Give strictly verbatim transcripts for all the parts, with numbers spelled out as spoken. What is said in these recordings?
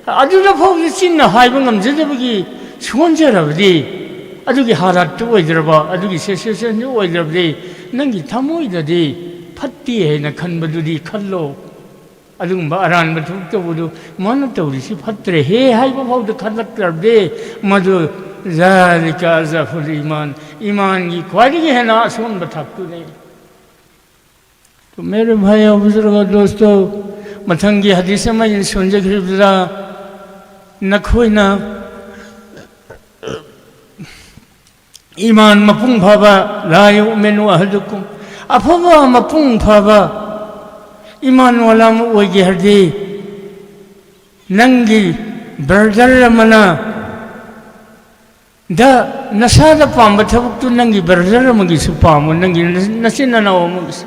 ꯑꯗꯨꯗ ꯐꯥꯎꯕꯗ ꯆꯤꯟꯅ ꯍꯥꯏꯕ ꯉꯝꯖꯗꯕꯒꯤ ꯁꯣꯟꯖꯔꯕꯗꯤ, ꯑꯗꯨꯒꯤ ꯍꯥꯔꯠꯇꯨ ꯑꯣꯏꯗ꯭ꯔꯕ, ꯑꯗꯨꯒꯤ ꯁꯦꯟꯁꯦꯁꯟꯗꯨ ꯑꯣꯏꯗ꯭ꯔꯕꯗꯤ, ꯅꯪꯒꯤ ꯊꯃꯣꯏꯗꯗꯤ ꯐꯠꯇꯦ ꯍꯥꯏꯅ ꯈꯟꯕꯗꯨꯗꯤ ꯈꯜꯂꯣ꯫ ꯑꯗꯨꯒꯨꯝꯕ ꯑꯔꯥꯟꯕ ꯊꯕꯛ ꯇꯧꯕꯗꯨ, "ꯃꯥꯅ ꯇꯧꯔꯤꯁꯤ ꯐꯠꯇ꯭ꯔꯦꯍꯦ" ꯍꯥꯏꯕ ꯐꯥꯎꯗ ꯈꯜꯂꯛꯇ꯭ꯔꯕꯗꯤ, ꯃꯗꯨ ذلك أضعف الإيمان, ꯏꯃꯥꯟꯒꯤ ꯈ꯭ꯋꯥꯏꯗꯒꯤ ꯍꯦꯟꯅ ꯑꯁꯣꯟꯕ ꯊꯥꯛꯇꯨꯅꯤ꯫ تو میرے بھائی اور بزرگوں، دوستو، ꯃꯊꯪꯒꯤ ꯍꯗꯤꯁ ꯑꯃ ꯑꯩꯅ ꯁꯣꯟꯖꯈ꯭ꯔꯤꯕꯗꯨꯗ ꯅꯈꯣꯏꯅ ꯏꯃꯥꯟ ꯃꯄꯨꯡ ꯐꯥꯕ, لا يؤمن أحدكم, ꯑꯐꯕ ꯃꯄꯨꯡ ꯐꯥꯕ ꯏꯃꯥꯟ ꯋꯥꯂꯥ ꯑꯃ ꯑꯣꯏꯒꯦ ꯍꯥꯏꯔꯗꯤ, ꯅꯪꯒꯤ ꯕ꯭ꯔꯗꯔ ꯑꯃꯅ ꯗ ꯅꯁꯥꯗ ꯄꯥꯝꯕ ꯊꯕꯛꯇꯨ ꯅꯪꯒꯤ ꯕ꯭ꯔꯗꯔ ꯑꯃꯒꯤꯁꯨ ꯄꯥꯝꯃꯨ, ꯅꯪꯒꯤ ꯅꯆꯤꯟ ꯅꯅꯥꯎ ꯑꯃꯒꯤꯁꯨ꯫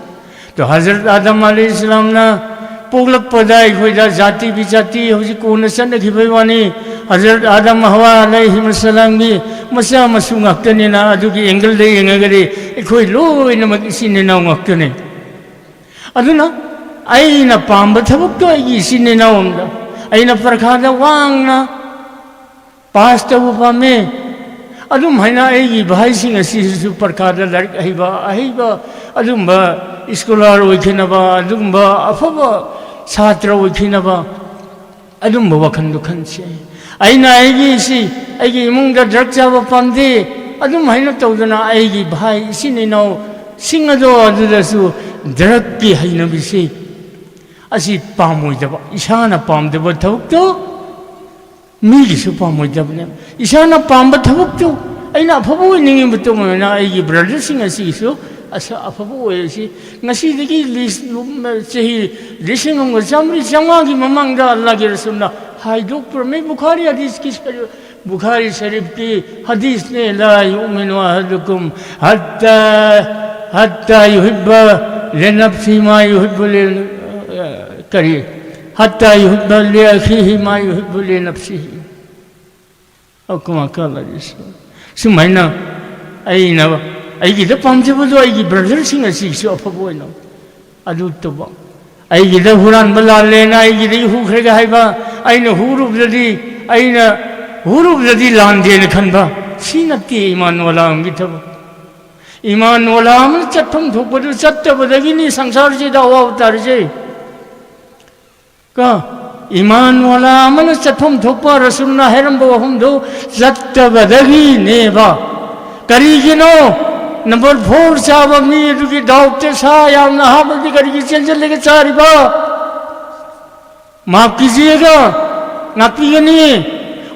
ꯑꯗꯣ ꯍꯖꯔꯠ ꯑꯥꯗꯝ ꯑꯂꯩꯍꯤ ꯏꯁꯂꯥꯝꯅ ꯄꯣꯛꯂꯛꯄꯗ ꯑꯩꯈꯣꯏꯗ ꯖꯥꯇꯤ ꯕꯤꯖꯥꯇꯤ ꯍꯧꯖꯤꯛ ꯀꯣꯟꯅ ꯆꯠꯅꯈꯤꯕꯒꯤ ꯋꯥꯅꯤ꯫ ꯍꯖꯔꯠ ꯑꯥꯗꯝ ꯍꯋꯥ ꯑꯂꯩꯍꯤꯝ ꯁꯂꯥꯝꯒꯤ ꯃꯆꯥ ꯃꯁꯨ ꯉꯥꯛꯇꯅꯤꯅ, ꯑꯗꯨꯒꯤ ꯑꯦꯡꯒꯜꯗ ꯌꯦꯡꯉꯒꯗꯤ ꯑꯩꯈꯣꯏ ꯂꯣꯏꯅꯃꯛ ꯏꯆꯤꯟ ꯏꯅꯥꯎ ꯉꯥꯛꯇꯅꯤ꯫ ꯑꯗꯨꯅ ꯑꯩꯅ ꯄꯥꯝꯕ ꯊꯕꯛꯇꯣ ꯑꯩꯒꯤ ꯏꯆꯤꯟ ꯏꯅꯥꯎ ꯑꯃꯗ, ꯑꯩꯅ ꯄꯔꯈꯥꯗ ꯋꯥꯡꯅ ꯄꯥꯁ ꯇꯧꯕ ꯄꯥꯝꯃꯦ꯫ ꯑꯗꯨꯝ ꯍꯥꯏꯅ ꯑꯩꯒꯤ ꯚꯥꯏꯁꯤꯡ ꯑꯁꯤꯁꯨ ꯄꯔꯈꯥꯗ ꯂꯥꯏꯔꯤꯛ ꯍꯩꯕ, ꯑꯍꯩꯕ, ꯑꯗꯨꯝꯕ ꯁ꯭ꯀꯣꯂꯥꯔ ꯑꯣꯏꯈꯤꯅꯕ, ꯑꯗꯨꯒꯨꯝꯕ ꯑꯐꯕ ꯁꯥꯇ꯭ꯔ ꯑꯣꯏꯈꯤꯅꯕ, ꯑꯗꯨꯝꯕ ꯋꯥꯈꯜꯗꯨ ꯈꯟꯁꯤ꯫ ꯑꯩꯅ ꯑꯩꯒꯤ ꯁꯤ, ꯑꯩꯒꯤ ꯏꯃꯨꯡꯗ ꯗ꯭ꯔꯒ ꯆꯥꯕ ꯄꯥꯝꯗꯦ, ꯑꯗꯨꯝ ꯍꯥꯏꯅ ꯇꯧꯗꯅ ꯑꯩꯒꯤ ꯚꯥꯏ ꯏꯆꯤꯟ ꯏꯅꯥꯎꯁꯤꯡ ꯑꯗꯣ ꯑꯗꯨꯗꯁꯨ ꯗ꯭ꯔꯒꯀꯤ ꯍꯩꯅꯕꯤꯁꯤ, ꯑꯁꯤ ꯄꯥꯝꯃꯣꯏꯗꯕ, ꯏꯁꯥꯅ ꯄꯥꯝꯗꯕ ꯊꯕꯛꯇꯨ ꯃꯤꯒꯤꯁꯨ ꯄꯥꯝꯃꯣꯏꯗꯕꯅꯦꯕ꯫ ꯏꯁꯥꯅ ꯄꯥꯝꯕ ꯊꯕꯛꯇꯨ, ꯑꯩꯅ ꯑꯐꯕ ꯑꯣꯏꯅꯤꯡꯉꯤꯕ ꯃꯇꯨꯡ ꯑꯣꯏꯅ ꯑꯩꯒꯤ ꯕ꯭ꯔꯗꯔꯁꯤꯡ ꯑꯁꯤꯒꯤꯁꯨ ꯑꯁ-, ꯑꯐꯕ ꯑꯣꯏꯔꯁꯤ꯫ ꯉꯁꯤꯗꯒꯤ ꯂꯤꯁ-, ꯆꯍꯤ ꯂꯤꯁꯤꯡ ꯑꯃꯒ ꯆꯥꯃꯔꯤ ꯆꯥꯝꯃꯉꯥꯒꯤ ꯃꯃꯥꯡꯗ ꯑꯜꯂꯥꯒꯤ ꯔꯁꯨꯜꯅ ꯍꯥꯏꯗꯣꯛꯄꯤꯔꯝꯃꯤ꯫ ꯕꯨꯈꯥꯔꯤ ꯍꯗꯤꯁꯀꯤ ꯁꯔꯨ-, ꯕꯨꯈꯥꯔꯤ ꯁꯔꯤꯐꯀꯤ ꯍꯗꯤꯁꯅꯦ, لا يؤمن أحدكم حتى، حتى يحب لنفسه ما يحب ل-، ꯀꯔꯤ? حتى يحب لأخيه ما يحب لنفسه. ꯑꯣ, ꯀꯃꯥ ꯀꯥꯂ ꯏꯁ-, ꯁꯨꯃꯥꯏꯅ ꯑꯩꯅ ꯑꯩꯒꯤꯗ ꯄꯥꯝꯖꯕꯗꯣ ꯑꯩꯒꯤ ꯕ꯭ꯔꯗꯔꯁꯤꯡ ꯑꯁꯤꯒꯤꯁꯨ ꯑꯐꯕ ꯑꯣꯏꯅ ꯑꯗꯨ ꯇꯧꯕ꯫ ꯑꯩꯒꯤꯗ ꯍꯨꯔꯥꯟꯕ ꯂꯥꯜꯂꯦꯅ ꯑꯩꯒꯤꯗ ꯍꯨꯈ꯭ꯔꯒ ꯍꯥꯏꯕ, ꯑꯩꯅ ꯍꯨꯔꯨꯕꯗꯗꯤ, ꯑꯩꯅ ꯍꯨꯔꯨꯕꯗꯗꯤ ꯂꯥꯟꯗꯦꯅ ꯈꯟꯕ, ꯁꯤ ꯅꯠꯇꯦ ꯏꯃꯥꯟ ꯋꯥꯂꯥ ꯑꯃꯒꯤ ꯊꯕꯛ꯫ ꯏꯃꯥꯟ ꯋꯥꯂꯥ ꯑꯃꯅ ꯆꯠꯐꯝ ꯊꯣꯛꯄꯗꯨ ꯆꯠꯇꯕꯗꯒꯤꯅꯤ ꯁꯪꯁꯥꯔꯁꯤꯗ ꯑꯋꯥꯕ ꯇꯥꯔꯤꯁꯦ꯫ ꯀ ꯏꯃꯥꯟ ꯋꯥꯂꯥ ꯑꯃꯅ ꯆꯠꯐꯝ ꯊꯣꯛꯄ ꯔꯁꯨꯜꯅ ꯍꯥꯏꯔꯝꯕ ꯋꯥꯐꯝꯗꯨ ꯆꯠꯇꯕꯗꯒꯤꯅꯦꯕ꯫ ꯀꯔꯤꯒꯤꯅꯣ? ꯅꯝꯕꯔ ꯐꯣꯔ ꯆꯥꯕ ꯃꯤ ꯑꯗꯨꯒꯤ ꯗꯥꯎꯠꯇ ꯁꯥ ꯌꯥꯝꯅ ꯍꯥꯞꯄꯗꯤ ꯀꯔꯤꯒꯤ ꯆꯦꯟꯁꯤꯜꯂꯒ ꯆꯥꯔꯤꯕ? ꯃꯥꯞ ꯄꯤꯖꯒ ꯉꯥꯛꯄꯤꯒꯅꯤ꯫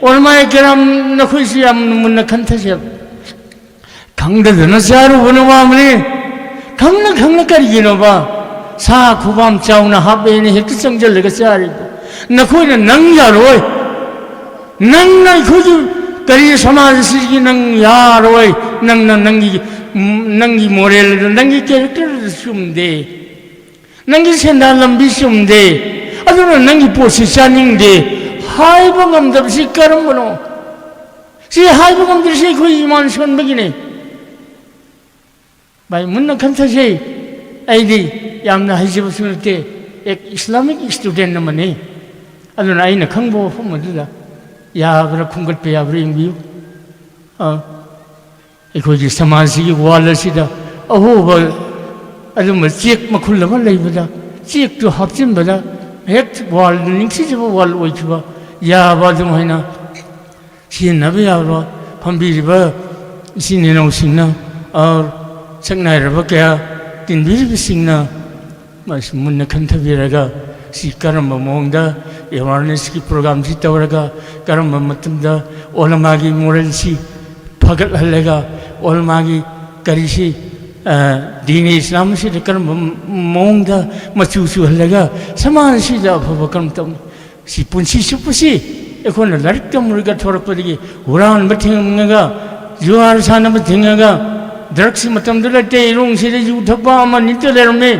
ꯑꯣꯂꯃꯥꯏ ꯀꯦꯔꯥꯝ, ꯅꯈꯣꯏꯁꯤ ꯌꯥꯝ ꯃꯨꯟꯅ ꯈꯟꯊꯁꯦꯕ꯫ ꯈꯪꯗꯗꯅ ꯆꯥꯔꯨꯕꯅ ꯋꯥꯕꯅꯤ꯫ ꯈꯪꯅ ꯈꯪꯅ ꯀꯔꯤꯒꯤꯅꯣꯕ? ꯁꯥ ꯈꯨꯕꯥꯝ ꯆꯥꯎꯅ ꯍꯥꯞꯄꯦꯅ ꯍꯦꯛꯇ ꯆꯪꯁꯤꯜꯂꯒ ꯆꯥꯔꯤꯗꯣ꯫ ꯅꯈꯣꯏꯅ ꯅꯪ ꯌꯥꯔꯣꯏ, ꯅꯪꯅ ꯑꯩꯈꯣꯏꯒꯤ ꯀꯔꯤ ꯁꯃꯥꯖ ꯑꯁꯤꯒꯤ ꯅꯪ ꯌꯥꯔꯣꯏ, ꯅꯪꯅ ꯅꯪꯒꯤ, ꯅꯪꯒꯤ ꯃꯣꯔꯦꯜ ꯑꯗꯨ, ꯅꯪꯒꯤ ꯀꯦꯔꯦꯛꯇꯔ ꯑꯗꯨ ꯆꯨꯝꯗꯦ, ꯅꯪꯒꯤ ꯁꯦꯟꯗꯥꯟ ꯂꯝꯕꯤ ꯆꯨꯝꯗꯦ, ꯑꯗꯨꯅ ꯅꯪꯒꯤ ꯄꯣꯠꯁꯤ ꯆꯥꯅꯤꯡꯗꯦ ꯍꯥꯏꯕ ꯉꯝꯗꯕꯁꯤ ꯀꯔꯝꯕꯅꯣ? ꯁꯤ ꯍꯥꯏꯕ ꯉꯝꯗ꯭ꯔꯤꯁꯤ ꯑꯩꯈꯣꯏ ꯏꯃꯥꯟ ꯁꯣꯟꯕꯒꯤꯅꯦ꯫ ꯚꯥꯏ, ꯃꯨꯟꯅ ꯈꯟꯊꯁꯦ꯫ ꯑꯩꯗꯤ ꯌꯥꯝꯅ ꯍꯩꯖꯕꯁꯨ ꯅꯠꯇꯦ, ꯑꯦꯛ ꯏꯁꯂꯥꯃꯤꯛ ꯏꯁꯇꯨꯗꯦꯟ ꯑꯃꯅꯤ꯫ ꯑꯗꯨꯅ ꯑꯩꯅ ꯈꯪꯕ ꯋꯥꯐꯝ ꯑꯗꯨꯗ ꯌꯥꯕ꯭ꯔꯥ, ꯈꯣꯝꯒꯠꯄ ꯌꯥꯕ꯭ꯔꯥ ꯌꯦꯡꯕꯤꯌꯨ꯫ ꯑꯥ, ꯑꯩꯈꯣꯏꯒꯤ ꯁꯃꯥꯖꯁꯤꯒꯤ ꯋꯥꯜ ꯑꯁꯤꯗ ꯑꯍꯣꯕ ꯑꯗꯨꯝꯕ ꯆꯦꯛ ꯃꯈꯨꯜ ꯑꯃ ꯂꯩꯕꯗ, ꯆꯦꯛꯇꯨ ꯍꯥꯞꯆꯤꯟꯕꯗ ꯍꯦꯛ ꯋꯥꯜꯗꯨ ꯅꯤꯡꯊꯤꯖꯕ ꯋꯥꯜ ꯑꯣꯏꯈꯤꯕ ꯌꯥꯕ ꯑꯗꯨꯝ ꯍꯥꯏꯅ ꯁꯤꯖꯤꯟꯅꯕ ꯌꯥꯕ ꯐꯝꯕꯤꯔꯤꯕ ꯏꯆꯤꯟ ꯏꯅꯥꯎꯁꯤꯡꯅ, ꯑꯣꯔ ꯁꯛꯅꯥꯏꯔꯕ ꯀꯌꯥ ꯇꯤꯟꯕꯤꯔꯤꯕꯁꯤꯡꯅ ꯃꯁꯤ ꯃꯨꯟꯅ ꯈꯟꯊꯕꯤꯔꯒ, ꯁꯤ ꯀꯔꯝꯕ ꯃꯑꯣꯡꯗ ꯑꯦꯋꯥꯔꯅꯦꯁꯀꯤ ꯄ꯭ꯔꯣꯒ꯭ꯔꯥꯝꯁꯤ ꯇꯧꯔꯒ, ꯀꯔꯝꯕ ꯃꯇꯝꯗ ꯑꯣꯂꯃꯥꯒꯤ ꯃꯣꯔꯦꯜꯁꯤ ꯐꯒꯠꯍꯜꯂꯒ, ꯑꯣꯂꯃꯥꯒꯤ ꯀꯔꯤꯁꯤ, ꯑ, ꯗꯤꯅꯦ ꯏꯁꯂꯥꯝ ꯑꯁꯤꯗ ꯀꯔꯝꯕ ꯃꯑꯣꯡꯗ ꯃꯆꯨ ꯆꯨꯍꯜꯂꯒ ꯁꯃꯥꯖ ꯑꯁꯤꯗ ꯑꯐꯕ ꯀꯔꯝ ꯇꯧꯅꯤ? ꯁꯤ ꯄꯨꯟꯁꯤ ꯆꯨꯞꯄꯁꯤ ꯑꯩꯈꯣꯏꯅ ꯂꯥꯏꯔꯤꯛ ꯇꯝꯃꯨꯔꯒ ꯊꯣꯔꯛꯄꯗꯒꯤ ꯍꯨꯔꯥꯟꯕ ꯊꯤꯡꯉꯒ, ꯖꯨꯋꯥꯔ ꯁꯥꯟꯅꯕ ꯊꯤꯡꯉꯒ, ꯗ꯭ꯔꯒꯁ ꯃꯇꯝꯗꯨꯗ ꯇꯦꯔꯣꯡꯁꯤꯗ ꯌꯨ ꯊꯛꯄ ꯑꯃ ꯅꯤꯇ ꯂꯩꯔꯝꯃꯤ꯫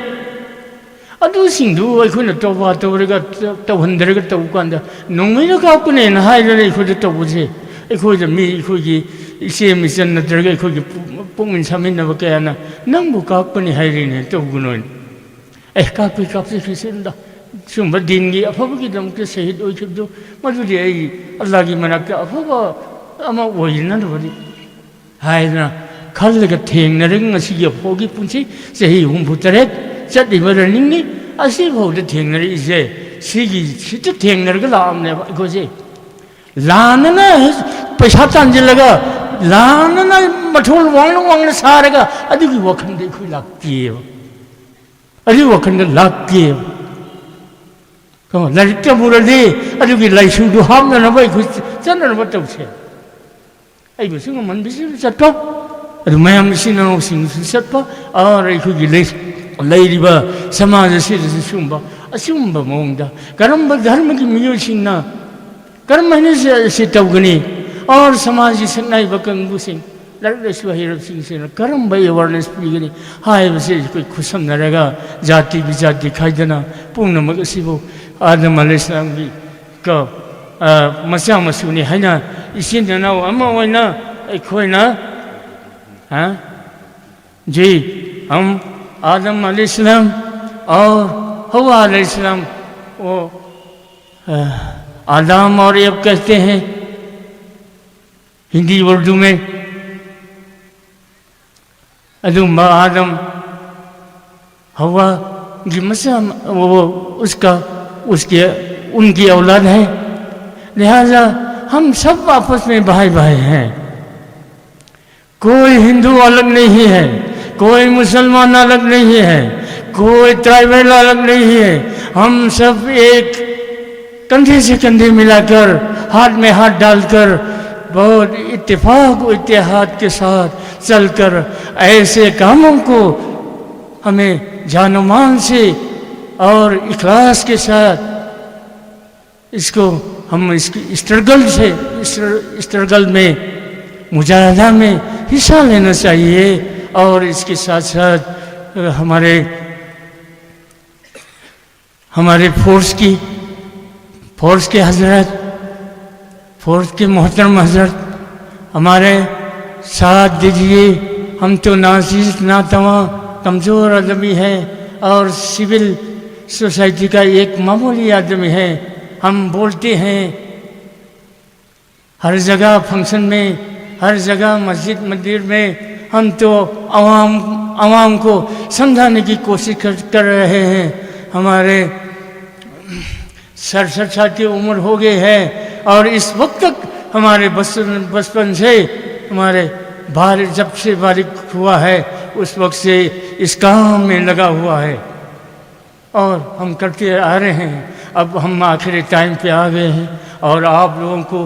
ꯑꯗꯨꯁꯤꯡꯗꯨ ꯑꯩꯈꯣꯏꯅ ꯇꯧꯕ ꯇꯧꯔꯒ, ꯇꯧꯍꯟꯗ꯭ꯔꯒ ꯇꯧꯕ ꯀꯥꯟꯗ ꯅꯣꯡꯃꯩꯅ ꯀꯥꯞꯀꯅꯦꯅ ꯍꯥꯏꯗꯅ ꯑꯩꯈꯣꯏꯗ ꯇꯧꯕꯁꯦ, ꯑꯩꯈꯣꯏꯗ ꯃꯤ, ꯑꯩꯈꯣꯏꯒꯤ ꯏꯆꯦ ꯃꯤꯆꯟ ꯅꯠꯇ꯭ꯔꯒ ꯑꯩꯈꯣꯏꯒꯤ ꯄꯨ-, ꯄꯣꯛꯃꯤꯟ ꯁꯥꯃꯤꯟꯅꯕ ꯀꯌꯥꯅ "ꯅꯪꯕꯨ ꯀꯥꯞꯀꯅꯤ ꯍꯥꯏꯔꯤꯅꯦ, ꯇꯧꯒꯅꯣꯅ"꯫ ꯑꯦ, ꯀꯥꯞꯄꯤ, ꯀꯥꯞꯄꯤ, ꯈ꯭ꯔꯤꯁꯇꯦꯟꯗ ꯁꯨꯝꯕ ꯗꯤꯟꯒꯤ ꯑꯐꯕꯒꯤꯗꯃꯛꯇ ꯁꯍꯤꯗ ꯑꯣꯏꯈꯤꯕꯗꯨ, ꯃꯗꯨꯗꯤ ꯑꯩ ꯑꯜꯂꯥꯒꯤ ꯃꯅꯥꯛꯇ ꯑꯐꯕ ꯑꯃ ꯑꯣꯏꯅꯅꯕꯅꯤ ꯍꯥꯏꯗꯅ ꯈꯜꯂꯒ ꯊꯦꯡꯅꯔꯒ ꯉꯁꯤꯒꯤ ꯐꯥꯎꯒꯤ ꯄꯨꯟꯁꯤ ꯆꯍꯤ ꯍꯨꯝꯐꯨ ꯇꯔꯦꯠ ꯆꯠꯂꯤꯕ ꯔꯟꯅꯤꯡꯅꯤ꯫ ꯑꯁꯤꯐꯥꯎꯗ ꯊꯦꯡꯅꯔꯛꯏꯁꯦ ꯁꯤꯒꯤ, ꯁꯤꯗ ꯊꯦꯡꯅꯔꯒ ꯂꯥꯛꯑꯕꯅꯦꯕ ꯑꯩꯈꯣꯏꯁꯦ꯫ ꯂꯥꯟꯅꯅ ꯄꯩꯁꯥ ꯇꯥꯟꯁꯤꯜꯂꯒ, ꯂꯥꯟꯅꯅ ꯃꯊꯣꯜ ꯋꯥꯡꯅ ꯋꯥꯡꯅ ꯁꯥꯔꯒ ꯑꯗꯨꯒꯤ ꯋꯥꯈꯜꯗ ꯑꯩꯈꯣꯏ ꯂꯥꯛꯇꯦꯕ꯫ ꯑꯗꯨꯒꯤ ꯋꯥꯈꯜꯗ ꯂꯥꯛꯇꯦꯕ꯫ ꯀꯣ, ꯂꯥꯏꯔꯤꯛ ꯇꯝꯃꯨꯔꯗꯤ ꯑꯗꯨꯒꯤ ꯂꯥꯏꯁꯨꯗꯨ ꯍꯥꯞꯅꯅꯕ ꯑꯩꯈꯣꯏ ꯆꯠꯅꯅꯕ ꯇꯧꯁꯦ꯫ ꯑꯩꯕꯨꯁꯨ ꯉꯝꯍꯟꯕꯤꯁꯤꯡ ꯆꯠꯄ, ꯑꯗꯨ ꯃꯌꯥꯝ ꯏꯆꯤꯟ ꯏꯅꯥꯎꯁꯤꯡꯁꯨ ꯆꯠꯄ, ꯑꯥ, ꯑꯩꯈꯣꯏꯒꯤ ꯂꯩ-, ꯂꯩꯔꯤꯕ ꯁꯃꯥꯖ ꯑꯁꯤꯗꯁꯨ ꯁꯤꯒꯨꯝꯕ ꯑꯆꯨꯝꯕ ꯃꯑꯣꯡꯗ ꯀꯔꯝꯕ ꯙꯔꯃꯒꯤ ꯃꯤꯑꯣꯏꯁꯤꯡꯅ ꯀꯔꯝ ꯍꯥꯏꯅ ꯁꯤ, ꯁꯤ ꯇꯧꯒꯅꯤ? ꯑꯣꯔ ꯁꯃꯥꯖꯒꯤ ꯁꯛꯅꯥꯏꯕ ꯀꯥꯡꯕꯨꯁꯤꯡ, ꯂꯥꯏꯔꯤꯛ ꯂꯥꯏꯁꯨ ꯍꯩꯔꯕꯁꯤꯡꯁꯤꯅ ꯀꯔꯝꯕ ꯑꯦꯋꯥꯔꯅꯦꯁ ꯄꯤꯒꯅꯤ ꯍꯥꯏꯕꯁꯤ ꯑꯩꯈꯣꯏ ꯈꯨꯠꯁꯝꯅꯔꯒ ꯖꯥꯇꯤ ꯕꯤꯖꯥꯇꯤ ꯈꯥꯏꯗꯅ ꯄꯨꯝꯅꯃꯛ ꯑꯁꯤꯕꯨ ꯑꯥꯗꯝ ꯑꯂꯩꯍꯤꯁꯂꯥꯝꯒꯤ ꯀ-, ꯑ, ꯃꯆꯥ ꯃꯁꯨꯅꯤ ꯍꯥꯏꯅ ꯏꯆꯤꯟ ꯏꯅꯥꯎ ꯑꯃ ꯑꯣꯏꯅ ꯑꯩꯈꯣꯏꯅ, ꯍꯥ? जी, हम आदम अलैहिस्सलाम और हवा अलैहिस्सलाम, वो, अ, आदम और एव कहते हैं हिंदी उर्दू में। अदुम आदम हवा की मसा-, वो उसका, उसके, उनकी औलाद है। लिहाजा हम सब आपस में भाई भाई हैं। कोई हिंदू अलग नहीं है, कोई मुसलमान अलग नहीं है, कोई ट्राइबल अलग नहीं है। हम सब एक कंधे से कंधे मिलाकर, हाथ में हाथ डालकर, बहुत इत्तेफाक व इत्तेहाद के साथ चलकर ऐसे कामों को हमें जानो मान से और इखलास के साथ इसको हम इसकी स्ट्रगल से, इस स्ट्रगल में, मुजाहिदा में हिस्सा लेना चाहिए। और इसके साथ साथ, अ, हमारे, हमारे फोर्स की, फोर्स के हजरत, फोर्स के मोहतरम हजरत, हमारे साथ दीजिए। हम तो नाजीज, नातवा, कमज़ोर आदमी हैं। और सिविल सोसाइटी का एक मामूली आदमी है। हम बोलते हैं हर जगह फंक्शन में, हर जगह मस्जिद मंदिर में हम तो आवाम आवाम को समझाने की कोशिश कर, कर रहे हैं। हमारे सड़सठ साल की उम्र हो गई है और इस वक्त तक हमारे बचपन बचपन से हमारे बाल जब से बालिग हुआ है उस वक्त से इस काम में लगा हुआ है और हम करते आ रहे हैं। अब हम आखिरी टाइम पे आ गए हैं और आप लोगों को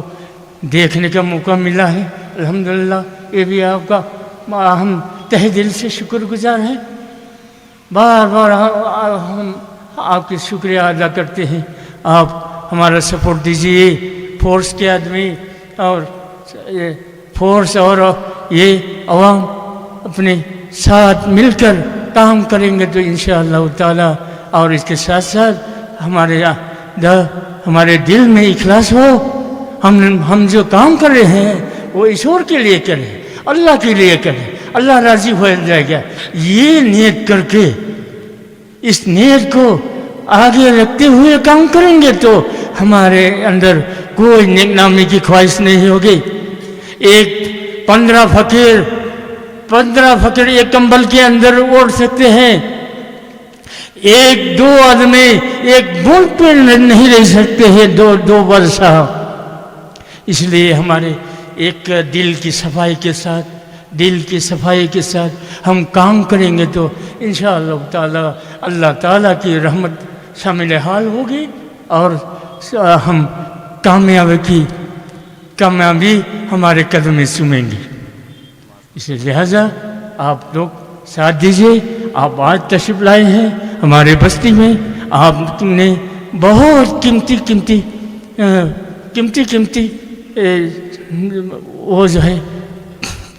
देखने का मौका मिला है, अल्हम्दुलिल्लाह। ये भी आपका हम तहे दिल से शुक्रगुजार हैं। बार बार हम आपकी शुक्रिया अदा करते हैं। आप हमारा सपोर्ट दीजिए, फोर्स के आदमी और ये फोर्स और ये अवाम अपने साथ मिलकर काम करेंगे तो इंशाअल्लाह ताला। और इसके साथ साथ हमारे यहाँ द- हमारे दिल में इखलास हो। हम हम जो काम कर रहे हैं वो ईश्वर के लिए करें, अल्लाह के लिए करें, अल्लाह राजी हो जाएगा। ये नियत करके इस नीयत को आगे रखते हुए काम करेंगे तो हमारे अंदर कोई नेकनामी की ख्वाहिश नहीं होगी। एक पंद्रह फकीर, पंद्रह फकीर एक कंबल के अंदर ओढ़ सकते हैं, एक दो आदमी एक बूंद पे न- नहीं रह सकते हैं दो दो बादशाह। इसलिए हमारे एक दिल की सफाई के साथ, दिल की सफाई के साथ हम काम करेंगे तो इंशाअल्लाह ताला अल्लाह ताला की रहमत शामिल हाल होगी और हम कामयाबी की कामयाबी हमारे कदम में चूमेंगी। इसलिए लिहाजा आप लोग साथ दीजिए। आप आज तशरीफ लाए हैं हमारे बस्ती में, आपने बहुत कीमती कीमती कीमती कीमती वो जो है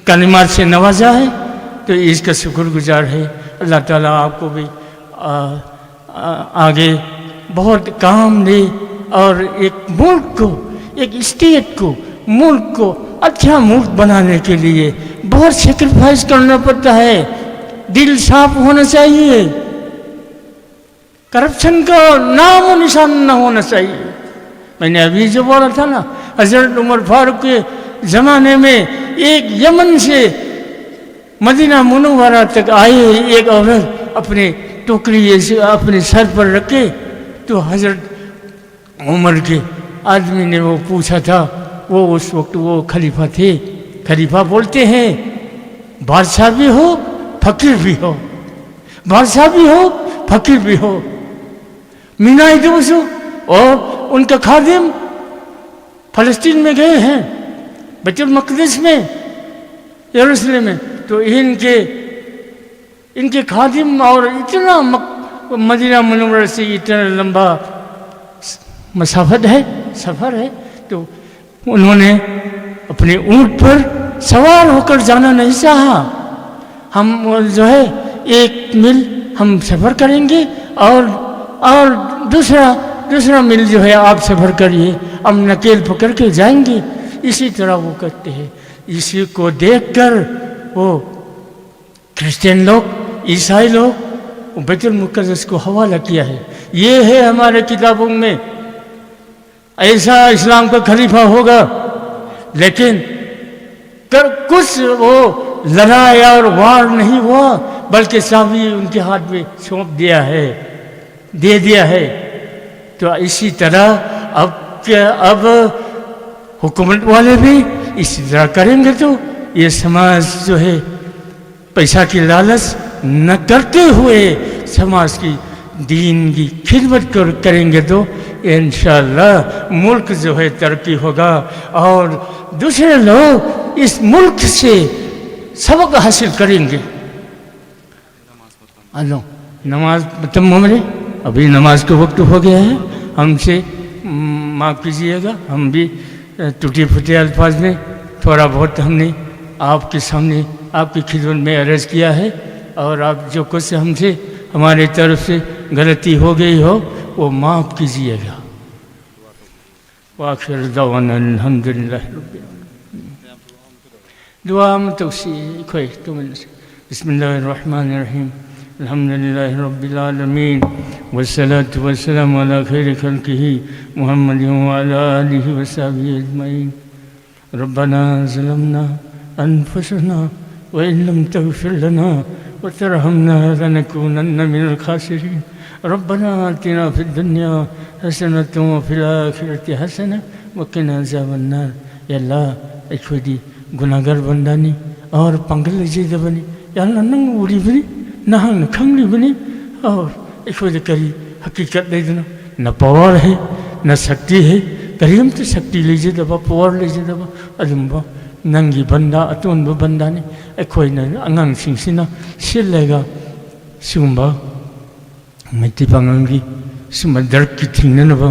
कलिमात से नवाजा है, तो इसका शुक्रगुजार है। अल्लाह ताला आपको भी आ, आ, आगे बहुत काम दे और एक मुल्क को, एक स्टेट को, मुल्क को अच्छा मुल्क बनाने के लिए बहुत सेक्रीफाइस करना पड़ता है। दिल साफ होना चाहिए। करप्शन का नामो निशान न होना चाहिए। मैंने अभी जो बोला था ना, हजरत उमर फारूक के जमाने में एक यमन से मदीना मुनव्वरा तक आई एक औरत अपने टोकरी ऐसे अपने सर पर रख के, तो हजरत उमर के आदमी ने वो पूछा था। वो उस वक्त वो खलीफा थे। खलीफा बोलते हैं, बादशाह भी हो, फकीर भी हो, बादशाह भी हो, फकीर भी हो। मिनाई दोसो और उनका खादिम फलस्तीन में गए हैं, बैतुल मकदस में, यरूशलेम में। तो इनके इनके खादिम और इतना मक-, मदीना मुनव्वरा से इतना लंबा मसाफत है, सफ़र है, तो उन्होंने अपने ऊंट पर सवार होकर जाना नहीं चाहा। हम, वो जो है, एक मील हम सफ़र करेंगे और, और दूसरा, दूसरा मील जो है, आप सफ़र करिए, हम नकेल पकड़ के जाएंगे। इसी तरह वो करते हैं। इसी को देखकर वो क्रिश्चियन लोग, ईसाई लोग, वो बैतुल मुकद्दस को हवाला किया है। ये है हमारे किताबों में, ऐसा इस्लाम का खलीफा होगा। लेकिन कर कुछ वो लड़ाई और वार नहीं हुआ, बल्कि चाबी उनके हाथ में सौंप दिया है, दे दिया है। तो इसी तरह अब क्या, अब हुकूमत वाले भी इसी तरह करेंगे, तो ये समाज जो है, पैसा की लालच न करते हुए समाज की, दीन की खिदमत कर, करेंगे, तो इंशाअल्लाह मुल्क जो है, तरक्की होगा और दूसरे लोग इस मुल्क से सबक हासिल करेंगे। हेलो, नमाज तमाम हो रही, अभी नमाज का वक्त हो गया है। हमसे, उम, माफ़ कीजिएगा, हम भी, अ, टूटे फूटे अल्फाज में थोड़ा बहुत हमने आपके सामने, आपकी खिदमत में अर्ज़ किया है, और आप जो कुछ हमसे, हमारे तरफ से गलती हो गई हो, वो माफ़ कीजिएगा। वाखिर दवाना अल्हम्दुलिल्लाह रब्बिल आलमीन। दुआ में तोसी खोई तुम। बिस्मिल्लाहिर्रहमानिर्रहीम। الحمد لله رب العالمين، والصلاة والسلام على خير خلقه محمد وعلى آله وصحبه أجمعين. ربنا ظلمنا أنفسنا وإن لم تغفر لنا وترحمنا لنكونن من الخاسرين. ربنا آتنا في الدنيا حسنة وفي الآخرة حسنة وقنا عذاب النار. يا الله، ꯑꯩꯈꯣꯏꯗꯤ ꯒꯨꯅꯥꯒꯔ ꯕꯟꯗꯥꯅꯤ꯫ ꯑꯣꯔ ꯄꯥꯡꯒꯜ ꯂꯩꯖꯗꯕꯅꯤ꯫ ꯌꯥꯝꯅ ꯅꯪ ꯎꯔꯤꯕꯅꯤ, ꯅꯍꯥꯛꯅ ꯈꯪꯂꯤꯕꯅꯤ꯫ ꯑꯣꯔ ꯑꯩꯈꯣꯏꯗ ꯀꯔꯤ ꯍꯀꯤꯀꯠ ꯂꯩꯗꯅ? ꯅ ꯄꯋꯥꯔ ꯍꯩ, ꯅ ꯁꯛꯇꯤ ꯍꯩ, ꯀꯔꯤꯝꯇ ꯁꯛꯇꯤ ꯂꯩꯖꯗꯕ, ꯄꯋꯥꯔ ꯂꯩꯖꯗꯕ ꯑꯗꯨꯝꯕ ꯅꯪꯒꯤ ꯕꯟꯗꯥ, ꯑꯇꯣꯟꯕ ꯕꯟꯗꯥꯅꯤ꯫ ꯑꯩꯈꯣꯏꯅ ꯑꯉꯥꯡꯁꯤꯡꯁꯤꯅ ꯁꯤꯜꯂꯒ ꯁꯤꯒꯨꯝꯕ ꯃꯩꯇꯩ ꯄꯥꯉꯜꯒꯤ ꯁꯨꯝꯕ ꯗ꯭ꯔꯒꯀꯤ ꯊꯤꯡꯅꯅꯕ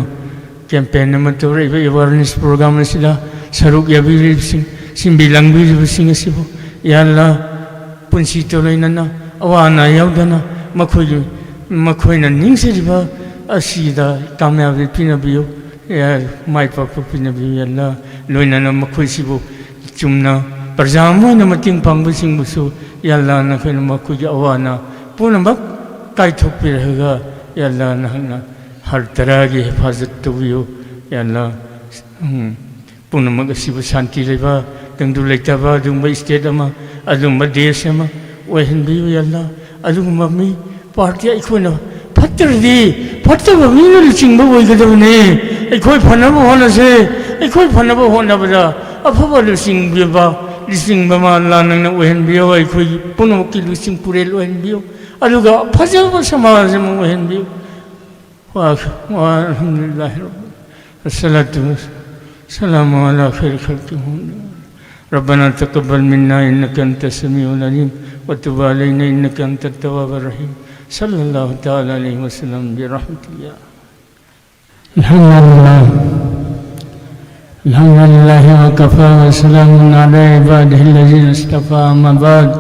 ꯀꯦꯝꯄꯦꯟ ꯑꯃ ꯇꯧꯔꯛꯏꯕ ꯑꯦꯋꯥꯔꯅꯦꯁ ꯄ꯭ꯔꯣꯒ꯭ꯔꯥꯝ ꯑꯁꯤꯗ ꯁꯔꯨꯛ ꯌꯥꯕꯤꯔꯤꯕꯁꯤꯡ, ꯁꯤꯟꯕꯤ ꯂꯥꯡꯕꯤꯔꯤꯕꯁꯤꯡ ꯑꯁꯤꯕꯨ ꯌꯥ ꯑꯜꯂꯥ, ꯄꯨꯟꯁꯤꯇ ꯂꯣꯏꯅꯅ ꯑꯋꯥ ꯑꯅꯥ ꯌꯥꯎꯗꯅ ꯃꯈꯣꯏꯒꯤ, ꯃꯈꯣꯏꯅ ꯅꯤꯡꯖꯔꯤꯕ ꯑꯁꯤꯗ ꯀꯥꯃꯌꯥꯕꯤ ꯄꯤꯅꯕꯤꯌꯨ, ꯌꯥ, ꯃꯥꯏ ꯄꯥꯛꯄ ꯄꯤꯅꯕꯤꯌꯨ꯫ ꯌꯥ ꯑꯜꯂꯥ, ꯂꯣꯏꯅꯅ ꯃꯈꯣꯏꯁꯤꯕꯨ ꯆꯨꯝꯅ ꯄ꯭ꯔꯖꯥ ꯑꯃ ꯑꯣꯏꯅ ꯃꯇꯦꯡ ꯄꯥꯡꯕꯁꯤꯡꯕꯨꯁꯨ ꯌꯥ ꯑꯜꯂꯥ, ꯅꯈꯣꯏꯅ ꯃꯈꯣꯏꯒꯤ ꯑꯋꯥ ꯑꯅꯥ ꯄꯨꯝꯅꯃꯛ ꯀꯥꯏꯊꯣꯛꯄꯤꯔꯒ ꯌꯥ ꯑꯜꯂꯥ, ꯅꯍꯥꯛꯅ ꯍꯔ ꯇꯔꯥꯒꯤ ꯍꯤꯐꯥꯖꯠ ꯇꯧꯕꯤꯌꯨ꯫ ꯌꯥ ꯑꯜꯂꯥ, ꯎꯝ, ꯄꯨꯝꯅꯃꯛ ꯑꯁꯤꯕꯨ ꯁꯥꯟꯇꯤ ꯂꯩꯕ, ꯇꯪꯗꯨ ꯂꯩꯇꯥꯕ ꯑꯗꯨꯒꯨꯝꯕ ꯁ꯭ꯇꯦꯠ ꯑꯃ, ꯑꯗꯨꯒꯨꯝꯕ ꯗꯦꯁ ꯑꯃ ꯑꯣꯏꯍꯟꯕꯤꯌꯨ꯫ ꯌꯥ ꯑꯜꯂꯥ, ꯑꯗꯨꯒꯨꯝꯕ ꯃꯤ ꯄꯥꯔꯇꯤ ꯑꯩꯈꯣꯏꯅ ꯐꯠꯇ꯭ꯔꯗꯤ ꯐꯠꯇꯕ ꯃꯤꯅ ꯂꯨꯆꯤꯡꯕ ꯑꯣꯏꯒꯗꯕꯅꯤ꯫ ꯑꯩꯈꯣꯏ ꯐꯅꯕ ꯍꯣꯠꯅꯁꯦ꯫ ꯑꯩꯈꯣꯏ ꯐꯅꯕ ꯍꯣꯠꯅꯕꯗ ꯑꯐꯕ ꯂꯨꯆꯤꯡꯕꯤꯕ, ꯂꯨꯆꯤꯡꯕ ꯑꯃ ꯑꯜꯂꯥ ꯅꯪꯅ ꯑꯣꯏꯍꯟꯕꯤꯌꯨ꯫ ꯑꯩꯈꯣꯏꯒꯤ ꯄꯨꯝꯅꯃꯛꯀꯤ ꯂꯨꯆꯤꯡ ꯄꯨꯔꯦꯜ ꯑꯣꯏꯍꯟꯕꯤꯌꯨ꯫ ꯑꯗꯨꯒ ꯐꯖꯕ ꯁꯃꯥꯖ ꯑꯃ ꯑꯣꯏꯍꯟꯕꯤꯌꯨ꯫ ꯋꯥ-, ꯋꯥ-, الحمد لله رب العالمين. الصلاة والسلام على خير خلق محمد. ربنا تقبل منا إنك أنت السميع العليم وتب علينا إنك أنت التواب الرحيم. صلى الله تعالى عليه وسلم برحمته يا الحمد لله. الحمد لله وكفى وسلام على عباده الذين اصطفى، أما بعد.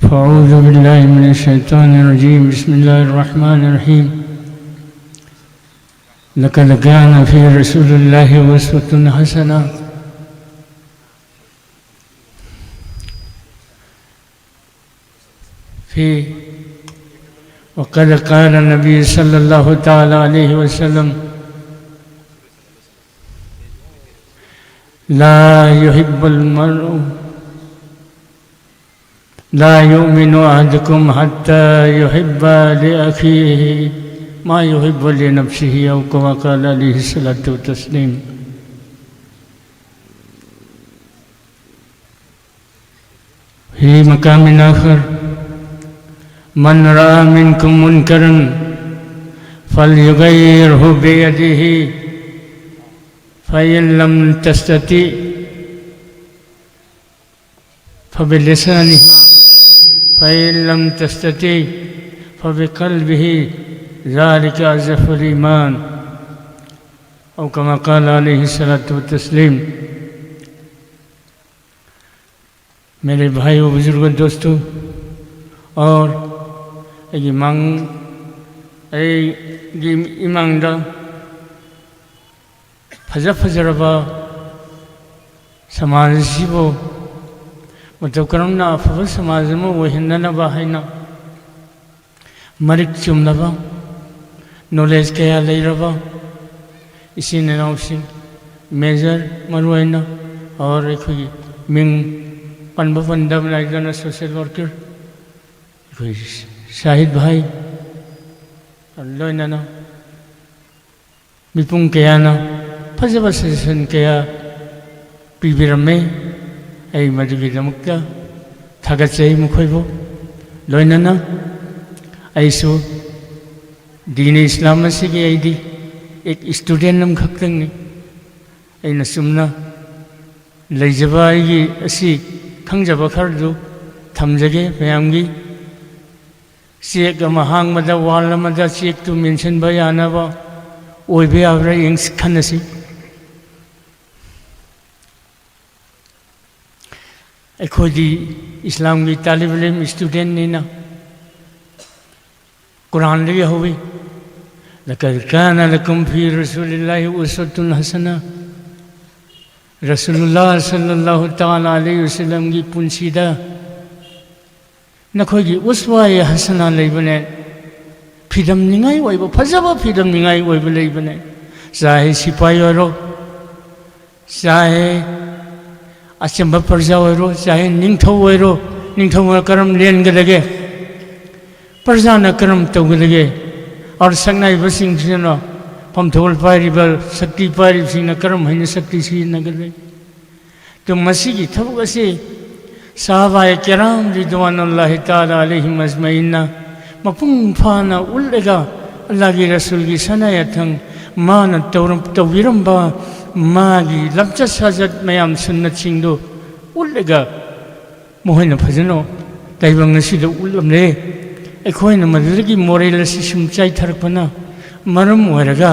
فأعوذ بالله من الشيطان الرجيم. بسم الله الرحمن الرحيم. لقد كان في رسول الله أسوة حسنة فيه. وقد قال النبي صلى الله تعالى عليه وسلم: لا يحب المرء، لا يؤمن أحدكم حتى يحب لأخيه ما يحب لنفسه، أو كما قال عليه الصلاة والتسليم. في مقام آخر: من رأى منكم منكرا فليغيره بيده، فإن لم تستطع فبلسانه، فإن لم تستطع فبقلبه، ذلك أضعف الإيمان، أو كما قال عليه الصلاة والتسليم. मेरे भाइयों, बुजुर्गों, दोस्तों, और ꯑꯩꯒꯤ ꯃꯥꯡ-, ꯑꯩꯒꯤ ꯏꯃꯥꯡꯗ ꯐꯖ ꯐꯖꯔꯕ ꯁꯃꯥꯖ ꯑꯁꯤꯕꯨ ꯃꯇꯧ ꯀꯔꯝꯅ ꯑꯐꯕ ꯁꯃꯥꯖ ꯑꯃ ꯑꯣꯏꯍꯟꯅꯅꯕ ꯍꯥꯏꯅ ꯃꯔꯤꯛ ꯆꯨꯝꯂꯕ, knowledge ꯀꯌꯥ ꯂꯩꯔꯕ ꯏꯆꯤꯟ ꯏꯅꯥꯎꯁꯤꯡ, major ꯃꯔꯨꯑꯣꯏꯅ, ꯑꯣꯔ ꯑꯩꯈꯣꯏꯒꯤ ꯃꯤꯡ ꯄꯟꯕ ꯄꯟꯗꯕ ꯅꯥꯏꯗꯅ social worker, ꯑꯩꯈꯣꯏ ꯁꯥꯍꯤꯗ ꯚꯥꯏ, ꯂꯣꯏꯅꯅ ꯃꯤꯄꯨꯝ ꯀꯌꯥꯅ ꯐꯖꯕ suggestion ꯀꯌꯥ ꯄꯤꯕꯤꯔꯝꯃꯦ꯫ ꯑꯩ ꯃꯗꯨꯒꯤꯗꯃꯛꯇ ꯊꯥꯒꯠꯆꯩ ꯃꯈꯣꯏꯕꯨ꯫ ꯂꯣꯏꯅꯅ ꯑꯩꯁꯨ ꯗꯤꯅꯦ ꯏꯁꯂꯥꯝ ꯑꯁꯤꯒꯤ ꯑꯩꯗꯤ ꯑꯦꯛ student ꯑꯃꯈꯛꯇꯪꯅꯤ꯫ ꯑꯩꯅ ꯆꯨꯝꯅ ꯂꯩꯖꯕ ꯑꯩꯒꯤ ꯑꯁꯤ ꯈꯪꯖꯕ ꯈꯔꯗꯨ ꯊꯝꯖꯒꯦ ꯃꯌꯥꯝꯒꯤ꯫ ꯆꯦꯛ ꯑꯃ ꯍꯥꯡꯕꯗ, wall ꯑꯃꯗ ꯆꯦꯛꯇꯨ ꯃꯦꯟꯁꯤꯟꯕ ꯌꯥꯅꯕ ꯑꯣꯏꯕ ꯌꯥꯕ꯭ꯔꯥ ꯌꯦꯡꯁꯤ, ꯈꯟꯅꯁꯤ꯫ ꯑꯩꯈꯣꯏꯗꯤ ꯏꯁꯂꯥꯝꯒꯤ ꯇꯥꯂꯤꯕ ꯏꯂꯤꯝ studentꯅꯤꯅ ꯀꯨꯔꯥꯟꯗꯒꯤ ꯍꯧꯏ: لقد كان لكم في رسول الله أسوة حسنة꯫ ꯔꯁꯨꯂꯨꯜꯂꯥꯍ ꯁꯜꯂꯜꯂꯥꯍꯨ ꯇꯥꯂꯥ ꯑꯂꯩꯍꯤ ꯋꯁꯜꯂꯝꯒꯤ ꯄꯨꯟꯁꯤꯗ ꯅꯈꯣꯏꯒꯤ ꯎꯁꯋꯥ-ꯏ-ꯍꯁꯅꯥ ꯂꯩꯕꯅꯦ, ꯐꯤꯗꯝꯅꯤꯡꯉꯥꯏ ꯑꯣꯏꯕ, ꯐꯖꯕ ꯐꯤꯗꯝꯅꯤꯡꯉꯥꯏ ꯑꯣꯏꯕ ꯂꯩꯕꯅꯦ꯫ ꯆꯥꯍꯦ ꯁꯤꯄꯥꯏ ꯑꯣꯏꯔꯣ, ꯆꯥꯍꯦ ꯑꯆꯝꯕ ꯄ꯭ꯔꯖꯥ ꯑꯣꯏꯔꯣ, ꯆꯥꯍꯦ ꯅꯤꯡꯊꯧ ꯑꯣꯏꯔꯣ, ꯅꯤꯡꯊꯧꯅ ꯀꯔꯝ ꯂꯦꯟꯒꯗꯒꯦ? ꯄ꯭ꯔꯖꯥꯅ ꯀꯔꯝ ꯇꯧꯒꯗꯒꯦ? ꯑꯥꯔ ꯁꯛꯅꯥꯏꯕꯁꯤꯡꯁꯤꯅ, ꯐꯝꯊꯧꯜ ꯄꯥꯏꯔꯤꯕ, ꯁꯛꯇꯤ ꯄꯥꯏꯔꯤꯕꯁꯤꯡꯅ ꯀꯔꯝ ꯍꯥꯏꯅ ꯁꯛꯇꯤ ꯁꯤꯖꯤꯟꯅꯒꯗꯒꯦ? ꯑꯗꯨ ꯃꯁꯤꯒꯤ ꯊꯕꯛ ꯑꯁꯤ ꯁꯍꯥꯕꯥꯏ ꯀꯤꯔꯥꯝ ꯔꯤꯗ꯭ꯋꯥꯅꯨꯜꯂꯥꯍꯤ ꯇꯥꯂꯥ ꯑꯂꯩꯍꯤꯝ ꯑꯖꯃꯥꯏꯟꯅ ꯃꯄꯨꯡ ꯐꯥꯅ ꯎꯠꯂꯒ, ꯑꯜꯂꯥꯍꯒꯤ ꯔꯁꯨꯜꯒꯤ ꯁꯅꯥ ꯌꯥꯊꯪ, ꯃꯥꯅ ꯇꯧꯔꯝ-, ꯇꯧꯕꯤꯔꯝꯕ ꯃꯥꯒꯤ ꯂꯝꯆꯠ ꯁꯥꯖꯠ ꯃꯌꯥꯝ ꯁꯨꯟꯅꯠꯁꯤꯡꯗꯨ ꯎꯠꯂꯒ ꯃꯈꯣꯏꯅ ꯐꯖꯅ ꯇꯥꯏꯕꯪ ꯑꯁꯤꯗ ꯎꯠꯂꯝꯂꯦ꯫ ꯑꯩꯈꯣꯏꯅ ꯃꯗꯨꯗꯒꯤ ꯃꯣꯔꯦꯜ ꯑꯁꯤ ꯁꯨꯝ ꯆꯥꯏꯊꯔꯛꯄꯅ ꯃꯔꯝ ꯑꯣꯏꯔꯒ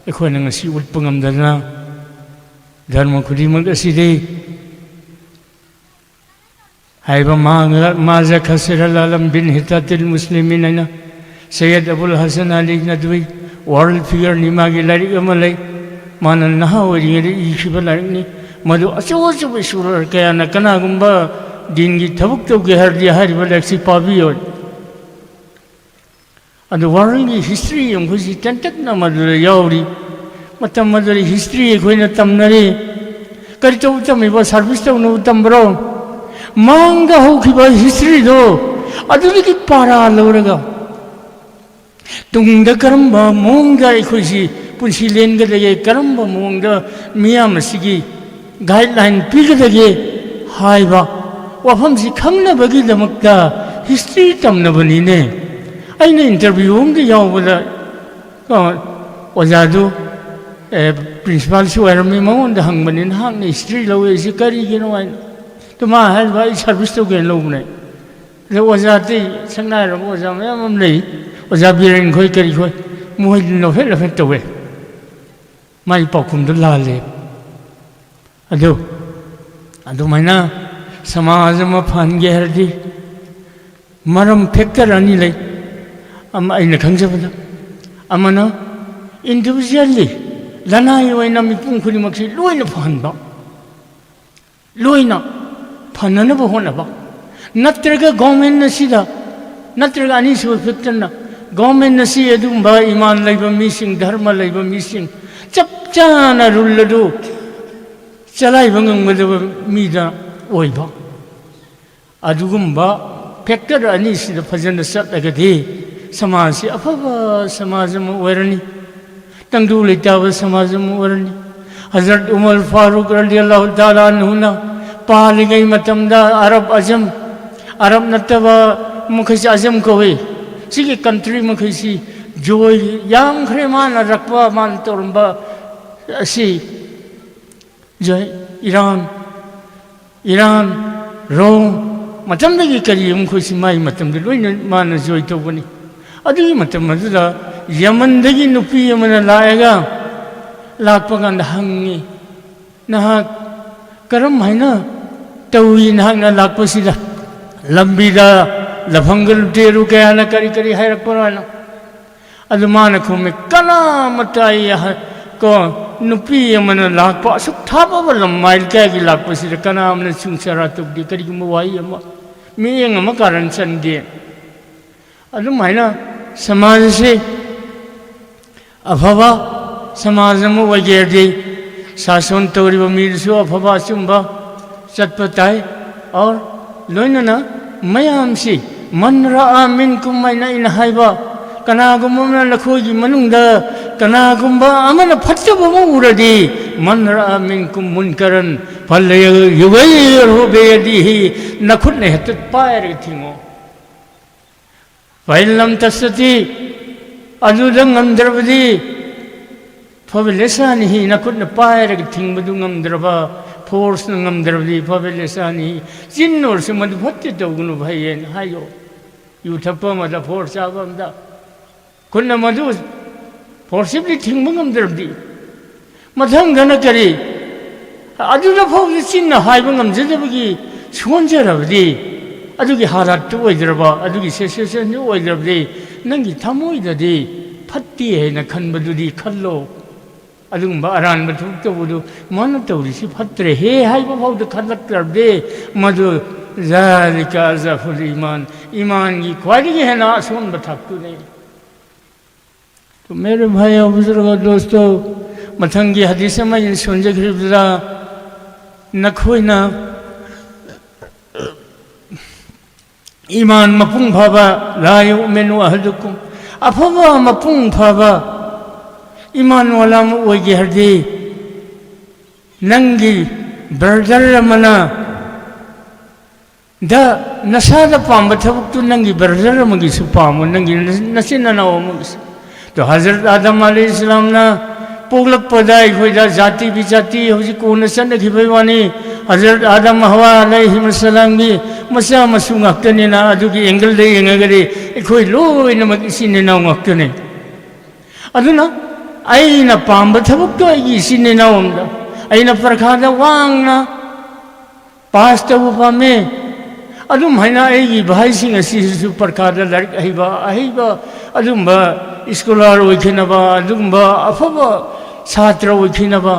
ꯑꯩꯈꯣꯏꯅ ꯉꯁꯤ ꯎꯠꯄ ꯉꯝꯗꯗꯅ ꯙꯔꯃ ꯈꯨꯗꯤꯡꯃꯛ ꯑꯁꯤꯗꯤ ꯍꯥꯏꯕ ꯃꯥ-, ꯃꯥꯖ ꯈꯁꯤꯔ ꯑꯜ ꯑꯥꯂꯝ ꯕꯤꯟ ꯍꯤꯇꯥꯇꯤꯜ ꯃꯨꯁꯂꯤꯃꯤꯟ ꯍꯥꯏꯅ ꯁꯩꯌꯗ ꯑꯕꯨꯜ ꯍꯁꯟ ꯑꯂꯤ ꯅꯗꯋꯤ, ꯋꯥꯔꯜ ꯐꯤꯒꯔꯅꯤ, ꯃꯥꯒꯤ ꯂꯥꯏꯔꯤꯛ ꯑꯃ ꯂꯩ꯫ ꯃꯥꯅ ꯅꯍꯥ ꯑꯣꯏꯔꯤꯉꯩꯗ ꯏꯈꯤꯕ ꯂꯥꯏꯔꯤꯛꯅꯤ꯫ ꯃꯗꯨ ꯑꯆꯧ ꯑꯆꯧꯕ ꯏꯁꯀꯣꯂꯔ ꯀꯌꯥꯅ ꯀꯅꯥꯒꯨꯝꯕ ꯗꯤꯟꯒꯤ ꯊꯕꯛ ꯇꯧꯒꯦ ꯍꯥꯏꯔꯗꯤ ꯍꯥꯏꯔꯤꯕ ꯂꯥꯏꯔꯤꯛꯁꯤ ꯄꯥꯕꯤꯌꯣ꯫ ꯑꯗꯨ ꯋꯥꯔꯜꯒꯤ ꯍꯤꯁꯇ꯭ꯔꯤ ꯑꯩꯈꯣꯏꯁꯤ ꯇꯦꯟꯇꯛꯅ ꯃꯗꯨꯗ ꯌꯥꯎꯔꯤ꯫ ꯃꯇꯝ ꯑꯗꯨꯗ ꯍꯤꯁꯇ꯭ꯔꯤ ꯑꯩꯈꯣꯏꯅ ꯇꯝꯅꯔꯤ꯫ ꯀꯔꯤ ꯇꯧꯕ ꯇꯝꯃꯤꯕ? ꯁꯥꯔꯚꯤꯁ ꯇꯧꯅꯕ ꯇꯝꯕ꯭ꯔꯣ? ꯃꯥꯡꯗ ꯍꯧꯈꯤꯕ ꯍꯤꯁꯇ꯭ꯔꯤꯗꯣ ꯑꯗꯨꯗꯒꯤ ꯄꯥꯔꯥ ꯂꯧꯔꯒ ꯇꯨꯡꯗ ꯀꯔꯝꯕ ꯃꯑꯣꯡꯗ ꯑꯩꯈꯣꯏꯁꯤ ꯄꯨꯟꯁꯤ ꯂꯦꯟꯒꯗꯒꯦ, ꯀꯔꯝꯕ ꯃꯑꯣꯡꯗ ꯃꯤꯌꯥꯝ ꯑꯁꯤꯒꯤ ꯒꯥꯏꯗꯂꯥꯏꯟ ꯄꯤꯒꯗꯒꯦ ꯍꯥꯏꯕ ꯋꯥꯐꯝꯁꯤ ꯈꯪꯅꯕꯒꯤꯗꯃꯛꯇ ꯍꯤꯁꯇ꯭ꯔꯤ ꯇꯝꯅꯕꯅꯤꯅꯦ꯫ ꯑꯩꯅ ꯏꯟꯇꯔꯚ꯭ꯌꯨ ꯑꯃꯗ ꯌꯥꯎꯕꯗ, ꯑ, ꯑꯣꯖꯥꯗꯨ, ꯑꯦ, ꯄ꯭ꯔꯤꯟꯁꯤꯄꯥꯜꯁꯨ ꯑꯣꯏꯔꯝꯃꯤ, ꯃꯉꯣꯟꯗ ꯍꯪꯕꯅꯤ, "ꯅꯍꯥꯛꯅ ꯍꯤꯁꯇ꯭ꯔꯤ ꯂꯧꯔꯤꯁꯤ ꯀꯔꯤꯒꯤꯅꯣ?" ꯍꯥꯏꯅ꯫ ꯑꯗꯨ ꯃꯥ ꯍꯥꯏꯔꯤꯕ, "ꯑꯩ ꯁꯥꯔꯚꯤꯁ ꯇꯧꯒꯦꯅ ꯂꯧꯕꯅꯦ"꯫ ꯑꯗ ꯑꯣꯖꯥ ꯑꯇꯩ ꯁꯛꯅꯥꯏꯔꯕ ꯑꯣꯖꯥ ꯃꯌꯥꯝ ꯑꯃ ꯂꯩ, ꯑꯣꯖꯥ ꯕꯤꯔꯦꯟ ꯈꯣꯏ ꯀꯔꯤ ꯈꯣꯏ, ꯃꯣꯏꯗꯤ ꯅꯣꯐꯦꯠ ꯅꯣꯐꯦꯠ ꯇꯧꯋꯦ꯫ ꯃꯥꯒꯤ ꯄꯥꯎꯈꯨꯝꯗꯣ ꯂꯥꯜꯂꯦ꯫ ꯑꯗꯨ ꯑꯗꯨꯃꯥꯏꯅ ꯁꯃꯥꯖ ꯑꯃ ꯐꯍꯟꯒꯦ ꯍꯥꯏꯔꯗꯤ ꯃꯔꯝ ꯐꯦꯛꯇꯔ ꯑꯅꯤ ꯂꯩ꯫ ꯑꯃ ꯑꯩꯅ ꯈꯪꯖꯕꯗ, ꯑꯃꯅ ꯏꯟꯗꯤꯕꯤꯖꯨꯋꯦꯜꯂꯤ, ꯂꯅꯥꯏ ꯑꯣꯏꯅ ꯃꯤꯄꯨꯝ ꯈꯨꯗꯤꯡꯃꯛꯁꯤ ꯂꯣꯏꯅ ꯐꯍꯟꯕ, ꯂꯣꯏꯅ ꯐꯅꯅꯕ ꯍꯣꯠꯅꯕ꯫ ꯅꯠꯇ꯭ꯔꯒ ꯒꯣꯔꯃꯦꯟ ꯑꯁꯤꯗ, ꯅꯠꯇ꯭ꯔꯒ ꯑꯅꯤꯁꯨꯕ ꯐꯦꯛꯇꯔꯅ ꯒꯣꯔꯃꯦꯟ ꯑꯁꯤ ꯑꯗꯨꯒꯨꯝꯕ ꯏꯃꯥꯟ ꯂꯩꯕ ꯃꯤꯁꯤꯡ, ꯙꯔꯃ ꯂꯩꯕ ꯃꯤꯁꯤꯡ ꯆꯞ ꯆꯥꯅ ꯔꯨꯜ ꯑꯗꯨ ꯆꯂꯥꯏꯕ ꯉꯝꯒꯗꯕ ꯃꯤꯗ ꯑꯣꯏꯕ꯫ ꯑꯗꯨꯒꯨꯝꯕ ꯐꯦꯛꯇꯔ ꯑꯅꯤꯁꯤꯗ ꯐꯖꯅ ꯆꯠꯂꯒꯗꯤ ꯁꯃꯥꯖꯁꯤ ꯑꯐꯕ ꯁꯃꯥꯖ ꯑꯃ ꯑꯣꯏꯔꯅꯤ, ꯇꯪꯗꯨ ꯂꯩꯇꯥꯕ ꯁꯃꯥꯖ ꯑꯃ ꯑꯣꯏꯔꯅꯤ꯫ ꯍꯖꯔꯠ ꯎꯃꯔ ꯐꯥꯔꯨꯛ ꯔꯗꯤꯌꯜꯂꯥꯍꯨ ꯇꯥꯂꯥ ꯑꯟꯍꯨꯅ ꯄꯥꯜꯂꯤꯉꯩ ꯃꯇꯝꯗ ꯑꯔꯕ ꯑꯖꯝ, ꯑꯔꯕ ꯅꯠꯇꯕ ꯃꯈꯩꯁꯤ ꯑꯖꯝ ꯀꯧꯏ, ꯁꯤꯒꯤ ꯀꯟꯇ꯭ꯔꯤ ꯃꯈꯩꯁꯤ ꯖꯣꯏ ꯌꯥꯝꯈ꯭ꯔꯦ꯫ ꯃꯥꯅ ꯔꯛꯄ, ꯃꯥꯅ ꯇꯧꯔꯝꯕ ꯑꯁꯤ ꯖꯣꯏ, ꯏꯔꯥꯟ, ꯏꯔꯥꯟ, ꯔꯣꯝ, ꯃꯇꯝꯗꯒꯤ ꯀꯔꯤ ꯑꯃ ꯑꯩꯈꯣꯏꯁꯤ ꯃꯥꯒꯤ ꯃꯇꯝꯗ ꯂꯣꯏꯅ ꯃꯥꯅ ꯖꯣꯏ ꯇꯧꯕꯅꯤ꯫ ꯑꯗꯨꯒꯤ ꯃꯇꯝ ꯑꯗꯨꯗ ꯌꯃꯟꯗꯒꯤ ꯅꯨꯄꯤ ꯑꯃꯅ ꯂꯥꯛꯑꯒ, ꯂꯥꯛꯄ ꯀꯥꯟꯗ ꯍꯪꯉꯤ, "ꯅꯍꯥꯛ ꯀꯔꯝ ꯍꯥꯏꯅ ꯇꯧꯏ? ꯅꯍꯥꯛꯅ ꯂꯥꯛꯄꯁꯤꯗ ꯂꯝꯕꯤꯗ ꯂꯐꯪꯒ ꯂꯨꯇꯦꯔꯨ ꯀꯌꯥꯅ ꯀꯔꯤ ꯀꯔꯤ ꯍꯥꯏꯔꯛꯄꯅꯣ?" ꯍꯥꯏꯅ꯫ ꯑꯗꯨ ꯃꯥꯅ ꯈꯨꯝꯃꯤ, "ꯀꯅꯥꯃꯠꯇ ꯑꯩ ꯍ-, ꯀꯣ, ꯅꯨꯄꯤ ꯑꯃꯅ ꯂꯥꯛꯄ ꯑꯁꯨꯛ ꯊꯥꯞꯄꯕ ꯂꯝ ꯃꯥꯏꯜ ꯀꯌꯥꯒꯤ ꯂꯥꯛꯄꯁꯤꯗ ꯀꯅꯥ ꯑꯃꯅ ꯁꯨꯡꯁꯥꯔꯥ ꯇꯧꯗꯦ, ꯀꯔꯤꯒꯨꯝꯕ ꯋꯥꯍꯩ ꯑꯃ, ꯃꯤꯠꯌꯦꯡ ꯑꯃ ꯀꯥꯔꯟ ꯆꯟꯗꯦ꯫" ꯑꯗꯨꯝ ꯍꯥꯏꯅ ꯁꯃꯥꯖ ꯑꯁꯤ ꯑꯐꯕ ꯁꯃꯥꯖ ꯑꯃ ꯑꯣꯏꯒꯦ ꯍꯥꯏꯔꯗꯤ ꯁꯥꯁꯣꯟ ꯇꯧꯔꯤꯕ ꯃꯤꯗꯨꯁꯨ ꯑꯐꯕ ꯑꯆꯨꯝꯕ ꯆꯠꯄ ꯇꯥꯏ꯫ ꯑꯣꯔ ꯂꯣꯏꯅꯅ ꯃꯌꯥꯝꯁꯤ, "ꯃꯟ ꯔꯥꯑ ꯃꯤꯟꯀꯨꯝ" ꯍꯥꯏꯅ ꯑꯩꯅ ꯍꯥꯏꯕ, ꯀꯅꯥꯒꯨꯝꯕ ꯑꯃꯅ ꯅꯈꯣꯏꯒꯤ ꯃꯅꯨꯡꯗ ꯀꯅꯥꯒꯨꯝꯕ ꯑꯃꯅ ꯐꯠꯇꯕ ꯑꯃ ꯎꯔꯗꯤ, "ꯃꯟ ꯔꯥꯑ ꯃꯤꯟꯀꯨꯝ ꯃꯨꯟꯀꯔꯟ ꯐꯜꯌꯨꯒꯌꯤꯔꯍꯨ ꯕꯤꯌꯗꯤꯍꯤ", ꯅꯈꯨꯠꯅ ꯍꯦꯛꯇ ꯄꯥꯏꯔꯒ ꯊꯤꯡꯉꯣ꯫ "ꯐꯏꯜ ꯂꯝ ꯇꯁꯇꯇꯤ", ꯑꯗꯨꯗ ꯉꯝꯗ꯭ꯔꯕꯗꯤ, "ꯐꯕꯤꯂꯤꯁꯥꯅꯤꯍꯤ", ꯅꯈꯨꯠꯅ ꯄꯥꯏꯔꯒ ꯊꯤꯡꯕꯗꯨ ꯉꯝꯗ꯭ꯔꯕ, ꯐꯣꯔꯁꯅ ꯉꯝꯗ꯭ꯔꯕꯗꯤ, "ꯐꯕꯤꯂꯤꯁꯥꯅꯤꯍꯤ", ꯆꯤꯟ ꯑꯣꯏꯔꯁꯨ ꯃꯗꯨ ꯐꯠꯇꯦ ꯇꯧꯒꯅꯨ ꯐꯩꯌꯦꯅ ꯍꯥꯏꯌꯣ꯫ ꯌꯨ ꯊꯛꯄ ꯑꯃꯗ, ꯐꯣꯔꯁ ꯆꯥꯕ ꯑꯃꯗ ꯈꯨꯠꯅ ꯃꯗꯨ ꯐꯣꯔꯁꯤꯞꯂꯤ ꯊꯤꯡꯕ ꯉꯝꯗ꯭ꯔꯕꯗꯤ, ꯃꯊꯪꯗꯅ ꯀꯔꯤ? ꯑꯗꯨꯗ ꯐꯥꯎꯕꯗ ꯆꯤꯟꯅ ꯍꯥꯏꯕ ꯉꯝꯖꯗꯕꯒꯤ ꯁꯣꯟꯖꯔꯕꯗꯤ, ꯑꯗꯨꯒꯤ ꯍꯥꯂꯠꯇꯨ ꯑꯣꯏꯗ꯭ꯔꯕ, ꯑꯗꯨꯒꯤ ꯁꯤꯆꯨꯋꯦꯁꯟꯗꯨ ꯑꯣꯏꯗ꯭ꯔꯕꯗꯤ, ꯅꯪꯒꯤ ꯊꯃꯣꯏꯗꯗꯤ ꯐꯠꯇꯦ ꯍꯥꯏꯅ ꯈꯟꯕꯗꯨꯗꯤ ꯈꯜꯂꯣ꯫ ꯑꯗꯨꯒꯨꯝꯕ ꯑꯔꯥꯟꯕ ꯊꯕꯛ ꯇꯧꯕꯗꯨ, "ꯃꯥꯅ ꯇꯧꯔꯤꯁꯤ ꯐꯠꯇ꯭ꯔꯦꯍꯦ" ꯍꯥꯏꯕ ꯐꯥꯎꯗ ꯈꯜꯂꯛꯇ꯭ꯔꯕꯗꯤ, ꯃꯗꯨ ذلك أضعف الإيمان. ꯏꯃꯥꯟꯒꯤ ꯈ꯭ꯋꯥꯏꯗꯒꯤ ꯍꯦꯟꯅ ꯑꯁꯣꯟꯕ ꯊꯥꯛꯇꯨꯅꯤ꯫ تو میرے بھائی اور بزرگوں، دوستو، ꯃꯊꯪꯒꯤ ꯍꯗꯤꯁ ꯑꯃ ꯑꯩꯅ ꯁꯣꯟꯖꯈ꯭ꯔꯤꯕꯗꯨꯗ ꯅꯈꯣꯏꯅ ꯏꯃꯥꯟ ꯃꯄꯨꯡ ꯐꯥꯕ, لا يؤمن أحدكم, ꯑꯐꯕ ꯃꯄꯨꯡ ꯐꯥꯕ ꯏꯃꯥꯟ ꯋꯥꯂꯥ ꯑꯃ ꯑꯣꯏꯒꯦ ꯍꯥꯏꯔꯗꯤ, ꯅꯪꯒꯤ ꯕ꯭ꯔꯗꯔ ꯑꯃꯅ ꯗ ꯅꯁꯥꯗ ꯄꯥꯝꯕ ꯊꯕꯛꯇꯨ ꯅꯪꯒꯤ ꯕ꯭ꯔꯗꯔ ꯑꯃꯒꯤꯁꯨ ꯄꯥꯝꯃꯣ, ꯅꯪꯒꯤ ꯅꯆꯤꯟ ꯅꯅꯥꯎ ꯑꯃꯒꯤꯁꯨ꯫ ꯑꯗꯣ ꯍꯖꯔꯠ ꯑꯥꯗꯝ ꯑꯂꯩꯍꯤ ꯏꯁꯂꯥꯝꯅ ꯄꯣꯛꯂꯛꯄꯗ ꯑꯩꯈꯣꯏꯗ ꯖꯥꯇꯤ ꯕꯤꯖꯥꯇꯤ ꯍꯧꯖꯤꯛ ꯀꯣꯟꯅ ꯆꯠꯅꯈꯤꯕꯒꯤ ꯋꯥꯅꯤ꯫ ꯍꯖꯔꯠ ꯑꯥꯗꯝ ꯍꯋꯥ ꯑꯂꯩꯍꯤꯃꯁꯂꯥꯝꯒꯤ ꯃꯆꯥ ꯃꯁꯨ ꯉꯥꯛꯇꯅꯤꯅ, ꯑꯗꯨꯒꯤ ꯑꯦꯡꯒꯜꯗ ꯌꯦꯡꯉꯒꯗꯤ ꯑꯩꯈꯣꯏ ꯂꯣꯏꯅꯃꯛ ꯏꯆꯤꯟ ꯏꯅꯥꯎ ꯉꯥꯛꯇꯅꯤ꯫ ꯑꯗꯨꯅ ꯑꯩꯅ ꯄꯥꯝꯕ ꯊꯕꯛꯇꯣ ꯑꯩꯒꯤ ꯏꯆꯤꯟ ꯏꯅꯥꯎ ꯑꯃꯗ, ꯑꯩꯅ ꯄꯔꯈꯥꯗ ꯋꯥꯡꯅ ꯄꯥꯁ ꯇꯧꯕ ꯄꯥꯝꯃꯦ꯫ ꯑꯗꯨꯝ ꯍꯥꯏꯅ ꯑꯩꯒꯤ ꯚꯥꯏꯁꯤꯡ ꯑꯁꯤꯁꯨ ꯄꯔꯈꯥꯗ ꯂꯥꯏꯔꯤꯛ ꯍꯩꯕ, ꯑꯍꯩꯕ, ꯑꯗꯨꯝꯕ ꯁ꯭ꯀꯣꯂꯥꯔ ꯑꯣꯏꯈꯤꯅꯕ, ꯑꯗꯨꯒꯨꯝꯕ ꯑꯐꯕ ꯁꯥꯇ꯭ꯔ ꯑꯣꯏꯈꯤꯅꯕ,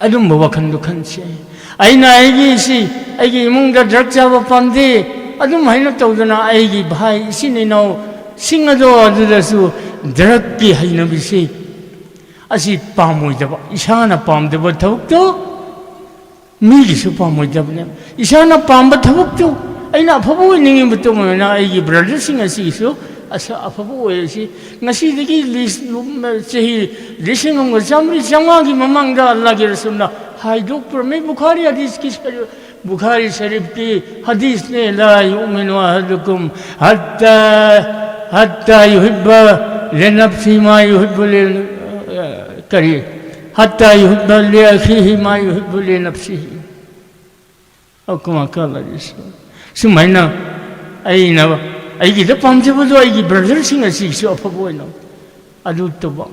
ꯑꯗꯨꯝꯕ ꯋꯥꯈꯜꯗꯣ ꯈꯟꯁꯦ꯫ ꯑꯩꯅ ꯑꯩꯒꯤ ꯁꯤ, ꯑꯩꯒꯤ ꯏꯃꯨꯡꯗ ꯗ꯭ꯔꯒ ꯆꯥꯕ ꯄꯥꯝꯗꯦ, ꯑꯗꯨꯝ ꯍꯥꯏꯅ ꯇꯧꯗꯅ ꯑꯩꯒꯤ ꯚꯥꯏ ꯏꯆꯤꯟ ꯏꯅꯥꯎꯁꯤꯡ ꯑꯗꯣ ꯑꯗꯨꯗꯁꯨ ꯗ꯭ꯔꯒꯀꯤ ꯍꯩꯅꯕꯤꯁꯤ, ꯑꯁꯤ ꯄꯥꯝꯃꯣꯏꯗꯕ, ꯏꯁꯥꯅ ꯄꯥꯝꯗꯕ ꯊꯕꯛꯇꯣ ꯃꯤꯒꯤꯁꯨ ꯄꯥꯝꯃꯣꯏꯗꯕꯅꯦ꯫ ꯏꯁꯥꯅ ꯄꯥꯝꯕ ꯊꯕꯛꯇꯨ, ꯑꯩꯅ ꯑꯐꯕ ꯑꯣꯏꯅꯤꯡꯉꯤꯕ ꯃꯇꯨꯡ ꯑꯣꯏꯅ ꯑꯩꯒꯤ ꯕ꯭ꯔꯗꯔꯁꯤꯡ ꯑꯁꯤꯒꯤꯁꯨ ꯑꯁ-, ꯑꯐꯕ ꯑꯣꯏꯔꯁꯤ꯫ ꯉꯁꯤꯗꯒꯤ ꯂꯤꯁ-, ꯆꯍꯤ ꯂꯤꯁꯤꯡ ꯑꯃꯒ ꯆꯥꯃꯔꯤ ꯆꯥꯝꯃꯉꯥꯒꯤ ꯃꯃꯥꯡꯗ ꯑꯜꯂꯥꯍꯒꯤ ꯔꯁꯨꯜꯅ ꯍꯥꯏꯗꯣꯛꯄꯤꯔꯝꯃꯤ꯫ ꯕꯨꯈꯥꯔꯤ ꯍꯗꯤꯁꯀꯤ ꯁꯔꯨ-, ꯕꯨꯈꯥꯔꯤ ꯁꯔꯤꯐꯀꯤ ꯍꯗꯤꯁꯅꯦ, لا يؤمن أحدكم حتى، حتى يحب لنفسه ما يحب ل-، ꯀꯔꯤ? حتى يحب لأخيه ما يحب لنفسه. ꯑꯧ ꯀꯃꯥ ꯀꯥꯂ ꯔꯁꯨꯜ꯫ ꯁꯨꯃꯥꯏꯅ ꯑꯩꯅ ꯑꯩꯒꯤꯗ ꯄꯥꯝꯖꯕꯗꯣ ꯑꯩꯒꯤ ꯕ꯭ꯔꯗꯔꯁꯤꯡ ꯑꯁꯤꯒꯤꯁꯨ ꯑꯐꯕ ꯑꯣꯏꯅ ꯑꯗꯨ ꯇꯧꯕ꯫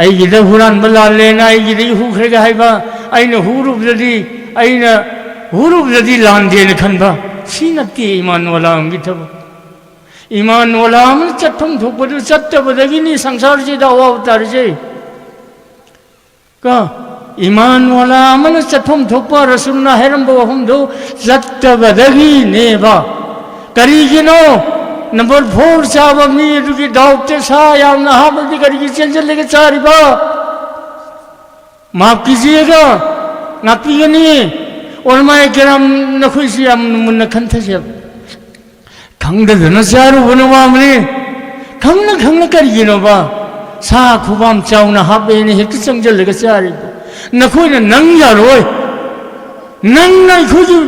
ꯑꯩꯒꯤꯗ ꯍꯨꯔꯥꯟꯕ ꯂꯥꯜꯂꯦꯅ ꯑꯩꯒꯤꯗꯒꯤ ꯍꯨꯈ꯭ꯔꯒ ꯍꯥꯏꯕ, ꯑꯩꯅ ꯍꯨꯔꯨꯕꯗꯗꯤ, ꯑꯩꯅ ꯍꯨꯔꯨꯕꯗꯗꯤ ꯂꯥꯟꯗꯦꯅ ꯈꯟꯕ, ꯁꯤ ꯅꯠꯇꯦ ꯏꯃꯥꯟ ꯋꯥꯂꯥ ꯑꯃꯒꯤ ꯊꯕꯛ꯫ ꯏꯃꯥꯟ ꯋꯥꯂꯥ ꯑꯃꯅ ꯆꯠꯐꯝ ꯊꯣꯛꯄꯗꯨ ꯆꯠꯇꯕꯗꯒꯤꯅꯤ ꯁꯪꯁꯥꯔꯁꯤꯗ ꯑꯋꯥꯕ ꯇꯥꯔꯤꯁꯦ꯫ ꯀꯣ? ꯏꯃꯥꯟ ꯋꯥꯂꯥ ꯑꯃꯅ ꯆꯠꯐꯝ ꯊꯣꯛꯄ ꯔꯁꯨꯜꯅ ꯍꯥꯏꯔꯝꯕ ꯋꯥꯐꯝꯗꯨ ꯆꯠꯇꯕꯗꯒꯤꯅꯦꯕ꯫ ꯀꯔꯤꯒꯤꯅꯣ? ꯅꯝꯕꯔ ꯐꯣꯔ ꯆꯥꯕ ꯃꯤ ꯑꯗꯨꯒꯤ ꯗꯥꯎꯠꯇ ꯁꯥ ꯌꯥꯝꯅ ꯍꯥꯞꯄꯗꯤ ꯀꯔꯤꯒꯤ ꯆꯦꯟꯁꯤꯜꯂꯒ ꯆꯥꯔꯤꯕ? ꯃꯥꯞ ꯀꯤꯖꯤꯌꯦꯒ ꯉꯥꯛꯄꯤꯒꯅꯤ꯫ ꯎꯂꯃꯥꯏ ꯀꯤꯔꯥꯝ, ꯅꯈꯣꯏꯁꯤ ꯌꯥꯝ ꯃꯨꯟꯅ ꯈꯟꯊꯁꯦꯕ꯫ ꯈꯪꯗꯗꯅ ꯆꯥꯔꯨꯕꯅ ꯋꯥꯕꯅꯤ꯫ ꯈꯪꯅ ꯈꯪꯅ ꯀꯔꯤꯒꯤꯅꯣꯕ? ꯁꯥ ꯈꯨꯕꯥꯝ ꯆꯥꯎꯅ ꯍꯥꯞꯄꯦꯅ ꯍꯦꯛꯇ ꯆꯪꯁꯤꯜꯂꯒ ꯆꯥꯔꯤꯗꯣ꯫ ꯅꯈꯣꯏꯅ ꯅꯪ ꯌꯥꯔꯣꯏ꯫ ꯅꯪꯅ ꯑꯩꯈꯣꯏꯒꯤ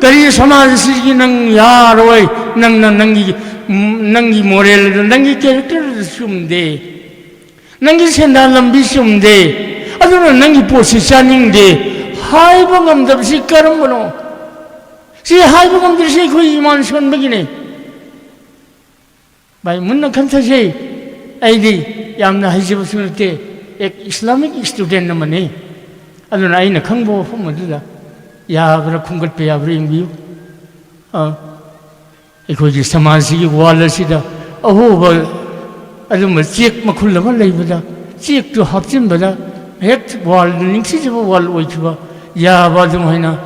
ꯀꯔꯤ ꯁꯃꯥꯖ ꯑꯁꯤꯒꯤ ꯅꯪ ꯌꯥꯔꯣꯏ꯫ ꯅꯪꯅ ꯅꯪꯒꯤ, ꯅꯪꯒꯤ ꯃꯣꯔꯦꯜ ꯑꯗꯨ, ꯅꯪꯒꯤ ꯀꯦꯔꯦꯛꯇꯔ ꯑꯗꯨ ꯆꯨꯝꯗꯦ꯫ ꯅꯪꯒꯤ ꯁꯦꯟꯗꯥꯟ ꯂꯝꯕꯤ ꯆꯨꯝꯗꯦ꯫ ꯑꯗꯨꯅ ꯅꯪꯒꯤ ꯄꯣꯠꯁꯤ ꯆꯥꯅꯤꯡꯗꯦ꯫ ꯍꯥꯏꯕ ꯉꯝꯗꯕꯁꯤ ꯀꯔꯝꯕꯅꯣ? ꯁꯤ ꯍꯥꯏꯕ ꯉꯝꯗ꯭ꯔꯤꯁꯤ ꯑꯩꯈꯣꯏ ꯏꯃꯥꯟ ꯁꯣꯟꯕꯒꯤꯅꯤ꯫ ꯚꯥꯏ, ꯃꯨꯟꯅ ꯈꯟꯊꯁꯦ꯫ ꯑꯩꯗꯤ ꯌꯥꯝꯅ ꯍꯩꯖꯕꯁꯨ ꯅꯠꯇꯦ, ꯑꯦꯛ ꯏꯁꯂꯥꯃꯤꯛ ꯏꯁꯇꯨꯗꯦꯟ ꯑꯃꯅꯤ꯫ ꯑꯗꯨꯅ ꯑꯩꯅ ꯈꯪꯕ ꯋꯥꯐꯝ ꯑꯗꯨꯗ ꯌꯥꯕ꯭ꯔꯥ, ꯈꯣꯝꯒꯠꯄ ꯌꯥꯕ꯭ꯔꯥ ꯌꯦꯡꯕꯤꯌꯨ꯫ ꯑꯥ, ꯑꯩꯈꯣꯏꯒꯤ ꯁꯃꯥꯖꯁꯤꯒꯤ ꯋꯥꯜ ꯑꯁꯤꯗ ꯑꯍꯣꯕ ꯑꯗꯨꯝꯕ ꯆꯦꯛ ꯃꯈꯨꯜ ꯑꯃ ꯂꯩꯕꯗ, ꯆꯦꯛꯇꯨ ꯍꯥꯞꯆꯤꯟꯕꯗ ꯍꯦꯛ ꯋꯥꯜꯗꯨ ꯅꯤꯡꯊꯤꯖꯕ ꯋꯥꯜ ꯑꯣꯏꯈꯤꯕ ꯌꯥꯕ ꯑꯗꯨꯝ ꯍꯥꯏꯅ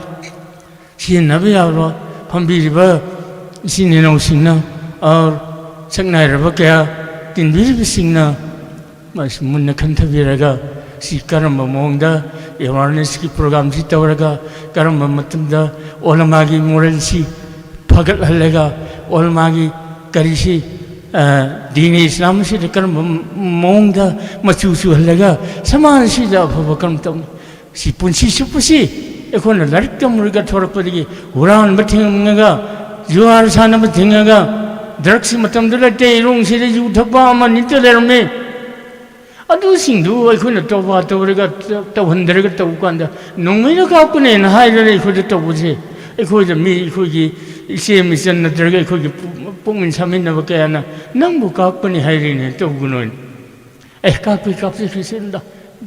ꯁꯤꯖꯤꯟꯅꯕ ꯌꯥꯕ ꯐꯝꯕꯤꯔꯤꯕ ꯏꯆꯤꯟ ꯏꯅꯥꯎꯁꯤꯡꯅ, ꯑꯣꯔ ꯁꯛꯅꯥꯏꯔꯕ ꯀꯌꯥ ꯇꯤꯟꯕꯤꯔꯤꯕꯁꯤꯡꯅ ꯃꯁꯤ ꯃꯨꯟꯅ ꯈꯟꯊꯕꯤꯔꯒ, ꯁꯤ ꯀꯔꯝꯕ ꯃꯑꯣꯡꯗ ꯑꯦꯋꯥꯔꯅꯦꯁꯀꯤ ꯄ꯭ꯔꯣꯒ꯭ꯔꯥꯝꯁꯤ ꯇꯧꯔꯒ, ꯀꯔꯝꯕ ꯃꯇꯝꯗ ꯑꯣꯂꯃꯥꯒꯤ ꯃꯣꯔꯦꯜꯁꯤ ꯐꯒꯠꯍꯜꯂꯒ, ꯑꯣꯂꯃꯥꯒꯤ ꯀꯔꯤꯁꯤ, ꯑ, ꯗꯤꯅꯤ ꯏꯁꯂꯥꯝ ꯑꯁꯤꯗ ꯀꯔꯝꯕ ꯃꯑꯣꯡꯗ ꯃꯆꯨ ꯆꯨꯍꯜꯂꯒ ꯁꯃꯥꯖꯁꯤꯗ ꯑꯐꯕ ꯀꯔꯝ ꯇꯧꯅꯤ? ꯁꯤ ꯄꯨꯟꯁꯤ ꯆꯨꯞꯄꯁꯤ ꯑꯩꯈꯣꯏꯅ ꯂꯥꯏꯔꯤꯛ ꯇꯝꯂꯒ ꯊꯣꯔꯛꯄꯗꯒꯤ ꯍꯨꯔꯥꯟꯕ ꯊꯦꯡꯉꯒ, ꯖꯨꯋꯥꯔ ꯁꯥꯟꯅꯕ ꯊꯦꯡꯉꯒ, ꯗ꯭ꯔꯒꯁ ꯃꯇꯝꯗꯨꯗ ꯇꯦꯔꯣꯡꯁꯤꯗ ꯌꯨ ꯊꯛꯄ ꯑꯃ ꯅꯤꯇ ꯂꯩꯔꯝꯃꯤ꯫ ꯑꯗꯨꯁꯤꯡꯗꯨ ꯑꯩꯈꯣꯏꯅ ꯇꯧꯕ ꯇꯧꯔꯒ, ꯇꯧꯍꯟꯗꯔꯒ ꯇꯧꯕ ꯀꯥꯟꯗ ꯅꯣꯡꯃꯩꯅ ꯀꯥꯞꯀꯅꯦꯅ ꯍꯥꯏꯗꯅ ꯑꯩꯈꯣꯏꯗ ꯇꯧꯕꯁꯦ, ꯑꯩꯈꯣꯏꯗ ꯃꯤ, ꯑꯩꯈꯣꯏꯒꯤ ꯏꯆꯦ ꯃꯤꯆꯟ ꯅꯠꯇ꯭ꯔꯒ ꯑꯩꯈꯣꯏꯒꯤ ꯄꯨ-, ꯄꯨꯛꯃꯤꯟ ꯁꯥꯃꯤꯟꯅꯕ ꯀꯌꯥꯅ "ꯅꯪꯕꯨ ꯀꯥꯞꯀꯅꯤ ꯍꯥꯏꯔꯤꯅꯦ, ꯇꯧꯒꯅꯨ" ꯍꯥꯏꯅ꯫ ꯑꯦ, ꯀꯥꯞꯄꯤ, ꯀꯥꯞꯄꯤ, ꯈ꯭ꯔꯤꯁꯇꯦꯟꯗ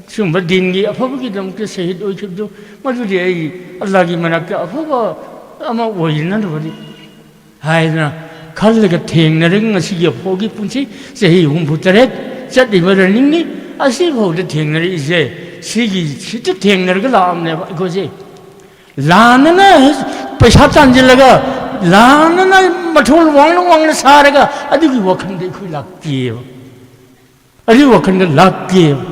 ꯁꯤꯒꯨꯝꯕ ꯗꯤꯟꯒꯤ ꯑꯐꯕꯒꯤꯗꯃꯛꯇ ꯁꯍꯤꯗ ꯑꯣꯏꯈꯤꯕꯗꯨ, ꯃꯗꯨꯗꯤ ꯑꯩ ꯑꯜꯂꯥꯒꯤ ꯃꯅꯥꯛꯇ ꯑꯐꯕ ꯑꯃ ꯑꯣꯏꯅꯅꯕꯅꯤ ꯍꯥꯏꯗꯅ ꯈꯜꯂꯒ ꯊꯦꯡꯅꯔꯒ ꯉꯁꯤꯒꯤ ꯐꯥꯎꯒꯤ ꯄꯨꯟꯁꯤ ꯆꯍꯤ ꯍꯨꯝꯐꯨ ꯇꯔꯦꯠ ꯆꯠꯂꯤꯕ ꯔꯟꯅꯤꯡꯅꯤ꯫ ꯑꯁꯤꯐꯥꯎꯗ ꯊꯦꯡꯅꯔꯛꯏꯁꯦ ꯁꯤꯒꯤ ꯁꯤꯗ ꯊꯦꯡꯅꯔꯒ ꯂꯥꯛꯑꯕꯅꯦꯕ ꯑꯩꯈꯣꯏꯁꯦ꯫ ꯂꯥꯟꯅꯅ ꯄꯩꯁꯥ ꯇꯥꯟꯁꯤꯜꯂꯒ, ꯂꯥꯟꯅꯅ ꯃꯊꯣꯜ ꯋꯥꯡꯅ ꯋꯥꯡꯅ ꯁꯥꯔꯒ, ꯑꯗꯨꯒꯤ ꯋꯥꯈꯜꯗ ꯑꯩꯈꯣꯏ ꯂꯥꯛꯇꯦꯕ꯫ ꯑꯗꯨꯒꯤ ꯋꯥꯈꯜꯗ ꯂꯥꯛꯇꯦꯕ꯫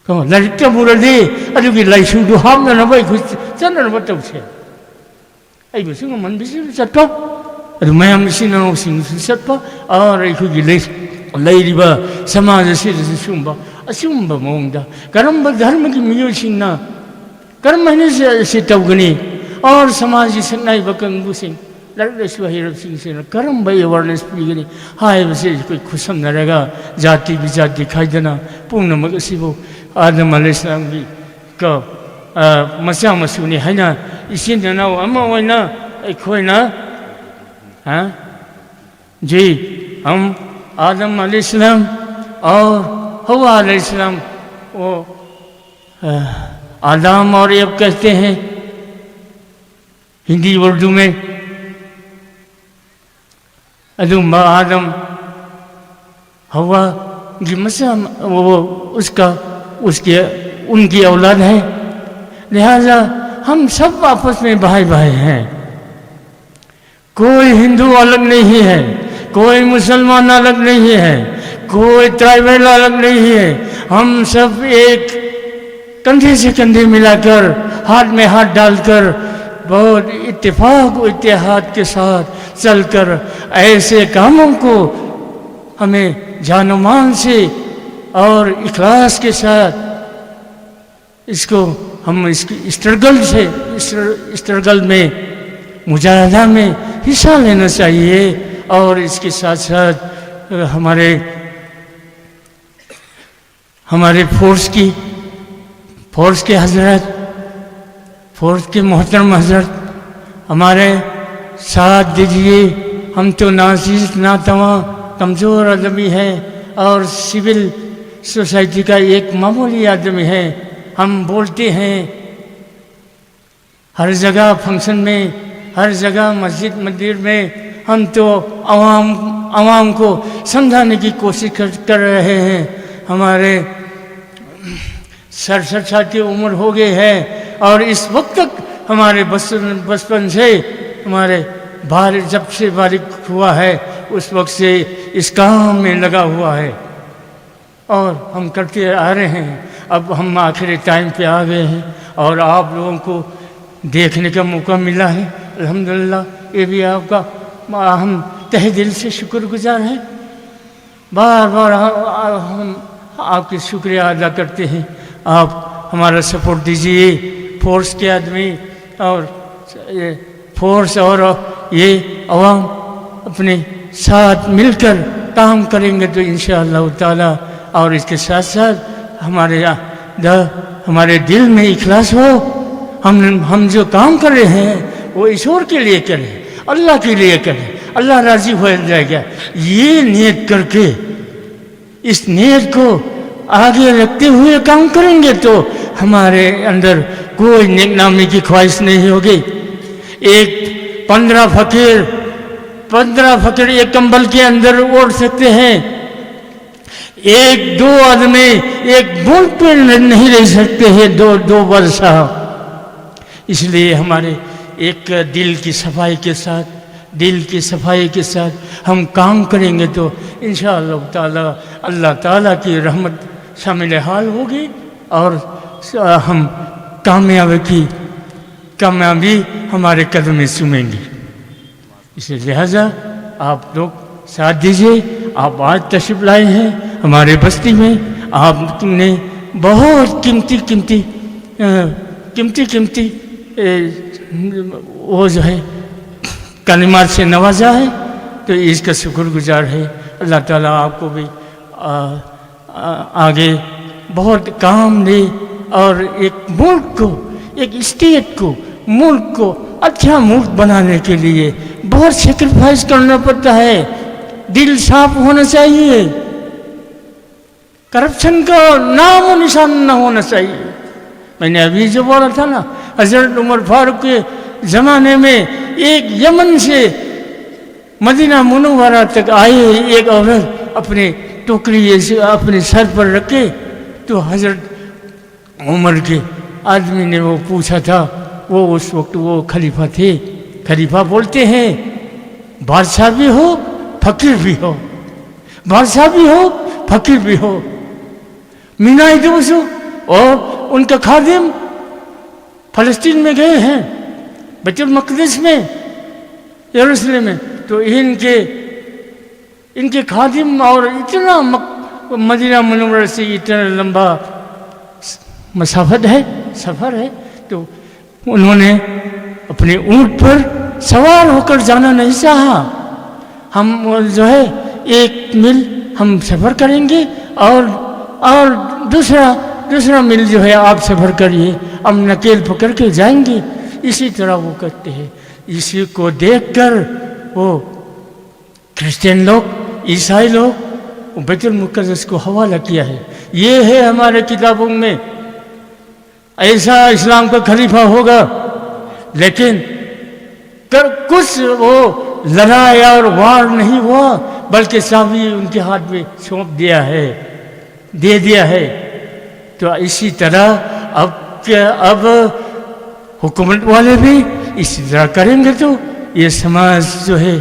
ꯀꯣ, ꯂꯥꯏꯔꯤꯛ ꯇꯝꯃꯨꯔꯗꯤ ꯑꯗꯨꯒꯤ ꯂꯥꯏꯁꯨꯗꯨ ꯍꯥꯞꯅꯅꯕ ꯑꯩꯈꯣꯏ ꯆꯠꯅꯅꯕ ꯇꯧꯁꯦ꯫ ꯑꯩꯕꯨꯁꯨ ꯉꯝꯍꯟꯕꯤꯁꯤꯡꯁꯨ ꯆꯠꯄ, ꯑꯗꯨ ꯃꯌꯥꯝ ꯏꯆꯤꯟ ꯏꯅꯥꯎꯁꯤꯡꯁꯨ ꯆꯠꯄ, ꯑꯥ, ꯑꯩꯈꯣꯏꯒꯤ ꯂꯩ-, ꯂꯩꯔꯤꯕ ꯁꯃꯥꯖ ꯑꯁꯤꯗꯁꯨ ꯁꯤꯒꯨꯝꯕ ꯑꯆꯨꯝꯕ ꯃꯑꯣꯡꯗ ꯀꯔꯝꯕ ꯙꯔꯃꯒꯤ ꯃꯤꯑꯣꯏꯁꯤꯡꯅ ꯀꯔꯝ ꯍꯥꯏꯅ ꯁꯤ, ꯁꯤ ꯇꯧꯒꯅꯤ? ꯑꯣꯔ ꯁꯃꯥꯖꯒꯤ ꯁꯛꯅꯥꯏꯕ ꯀꯥꯡꯕꯨꯁꯤꯡ, ꯂꯥꯏꯔꯤꯛ ꯂꯥꯏꯁꯨ ꯍꯩꯔꯕꯁꯤꯡꯁꯤꯅ ꯀꯔꯝꯕ ꯑꯦꯋꯥꯔꯅꯦꯁ ꯄꯤꯒꯅꯤ ꯍꯥꯏꯕꯁꯤ ꯑꯩꯈꯣꯏ ꯈꯨꯠꯁꯝꯅꯔꯒ, ꯖꯥꯇꯤ ꯕꯤꯖꯥꯇꯤ ꯈꯥꯏꯗꯅ ꯄꯨꯝꯅꯃꯛ ꯑꯁꯤꯕꯨ ꯑꯥꯗꯝ ꯑꯂꯩꯍꯤꯁꯂꯥꯝꯒꯤ ꯀ-, ꯑ, ꯃꯆꯥ ꯃꯁꯨꯅꯤ ꯍꯥꯏꯅ ꯏꯆꯤꯟ ꯏꯅꯥꯎ ꯑꯃ ꯑꯣꯏꯅ ꯑꯩꯈꯣꯏꯅ, ꯍꯥ? जी, हम आदम अलैहिस्सलाम और हवा अलैहिस्सलाम, वो, अ, आदम और एव कहते हैं हिंदी उर्दू में। ꯑꯗꯨꯒꯨꯝꯕ आदम हवा की मसा-, वो उसका, उसके, उनकी औलाद है, लिहाजा हम सब आपस में भाई भाई हैं। कोई हिंदू अलग नहीं है, कोई मुसलमान अलग नहीं है, कोई ट्राइबल अलग नहीं है। हम सब एक कंधे से कंधे मिलाकर, हाथ में हाथ डालकर, बहुत इत्तेफाक व इत्तेहाद के साथ चलकर ऐसे कामों को हमें जान मान से और इखलास के साथ इसको हम इसकी स्ट्रगल से, इस स्ट्रगल में, मुजाहिदा में हिस्सा लेना चाहिए। और इसके साथ साथ, अ, हमारे, हमारे फोर्स की, फोर्स के हजरत, फोर्स के मोहतरम हजरत, हमारे साथ दीजिए। हम तो नाजीज नातवा कमज़ोर आदमी हैं और सिविल सोसाइटी का एक मामूली आदमी है। हम बोलते हैं, हर जगह फंक्शन में, हर जगह मस्जिद मंदिर में हम तो आवाम, आवाम को समझाने की कोशिश कर, कर रहे हैं। हमारे सड़सठ साल की उम्र हो गई है और इस वक्त तक हमारे बचपन बचपन से हमारे बाल जब से बालिग हुआ है, उस वक्त से इस काम में लगा हुआ है और हम करते आ रहे हैं। अब हम आखिरी टाइम पे आ गए हैं और आप लोगों को देखने का मौका मिला है, अल्हम्दुलिल्लाह। ये भी आपका हम तहे दिल से शुक्रगुजार हैं। बार बार हम हम आपकी शुक्रिया अदा करते हैं। आप हमारा सपोर्ट दीजिए, फोर्स के आदमी और ये फोर्स और ये अवाम अपने साथ मिलकर काम करेंगे तो इन ताला, और इसके साथ साथ हमारे यहाँ द- हमारे दिल में इखलास हो। हम हम जो काम कर रहे हैं वो ईश्वर के लिए करें, अल्लाह के लिए करें, अल्लाह राजी हो जाएगा। ये नियत करके, इस नियत को आगे रखते हुए काम करेंगे तो हमारे अंदर कोई नेकनामी की ख्वाहिश नहीं होगी। एक पंद्रह फकीर, पंद्रह फकीर एक कंबल के अंदर ओढ़ सकते हैं, एक दो आदमी एक बूंद पे न- नहीं रह सकते हैं दो दो वर्ष। इसलिए हमारे एक दिल की सफाई के साथ, दिल की सफाई के साथ हम काम करेंगे तो इन ताला, अल्लाह ताला की रहमत शामिल हाल होगी और हम कामयाबी की कामयाबी हमारे कदम में चूमेंगी। इसलिए लिहाजा आप लोग साथ दीजिए। आप आज तशरीफ लाए हैं हमारे बस्ती में, आपने बहुत कीमती कीमती अ, कीमती कीमती ए, वो जो है कलिमात से नवाजा है, तो इसका शुक्रगुजार है। अल्लाह ताला आपको भी आ, आ, आगे बहुत काम दे और एक मुल्क को, एक स्टेट को, मुल्क को अच्छा मुल्क बनाने के लिए बहुत सेक्रीफाइस करना पड़ता है। दिल साफ होना चाहिए, करप्शन का नाम और निशान न होना चाहिए। मैंने अभी जो बोला था ना, हजरत उमर फारूक के ज़माने में एक यमन से मदीना मुनव्वरा तक आई एक औरत अपने टोकरी ऐसे अपने सर पर रखे, तो हजरत उम्र के आदमी ने वो पूछा था, वो उस वक्त वो खलीफा थे। खलीफा बोलते हैं, बादशाह भी हो, फकीर भी हो, बादशाह भी हो, फकीर भी हो। मिनाई दोसो और उनका खादिम फलस्तीन में गए हैं, बैतुल मकदस में, यरूशलेम में। तो इनके इनके खादिम और इतना मक-, मदीना मुनव्वरा से इतना लंबा स-, मसाफत है, सफ़र है, तो उन्होंने अपने ऊंट पर सवार होकर जाना नहीं चाहा। हम, वो जो है, एक मील हम सफ़र करेंगे और, और दूसरा, दूसरा मील जो है, आप सफ़र करिए, हम नकेल पकड़ के जाएंगे। इसी तरह वो करते हैं। इसी को देखकर वो क्रिश्चियन लोग, ईसाई लोग, वो बैतुल मुकद्दस को हवाला किया है। ये है हमारे किताबों में, ऐसा इस्लाम का खलीफा होगा। लेकिन कर कुछ वो लड़ाई और वार नहीं हुआ, बल्कि चाबी उनके हाथ में सौंप दिया है, दे दिया है। तो इसी तरह अब क्या, अब हुकूमत वाले भी इसी तरह करेंगे, तो ये समाज जो है,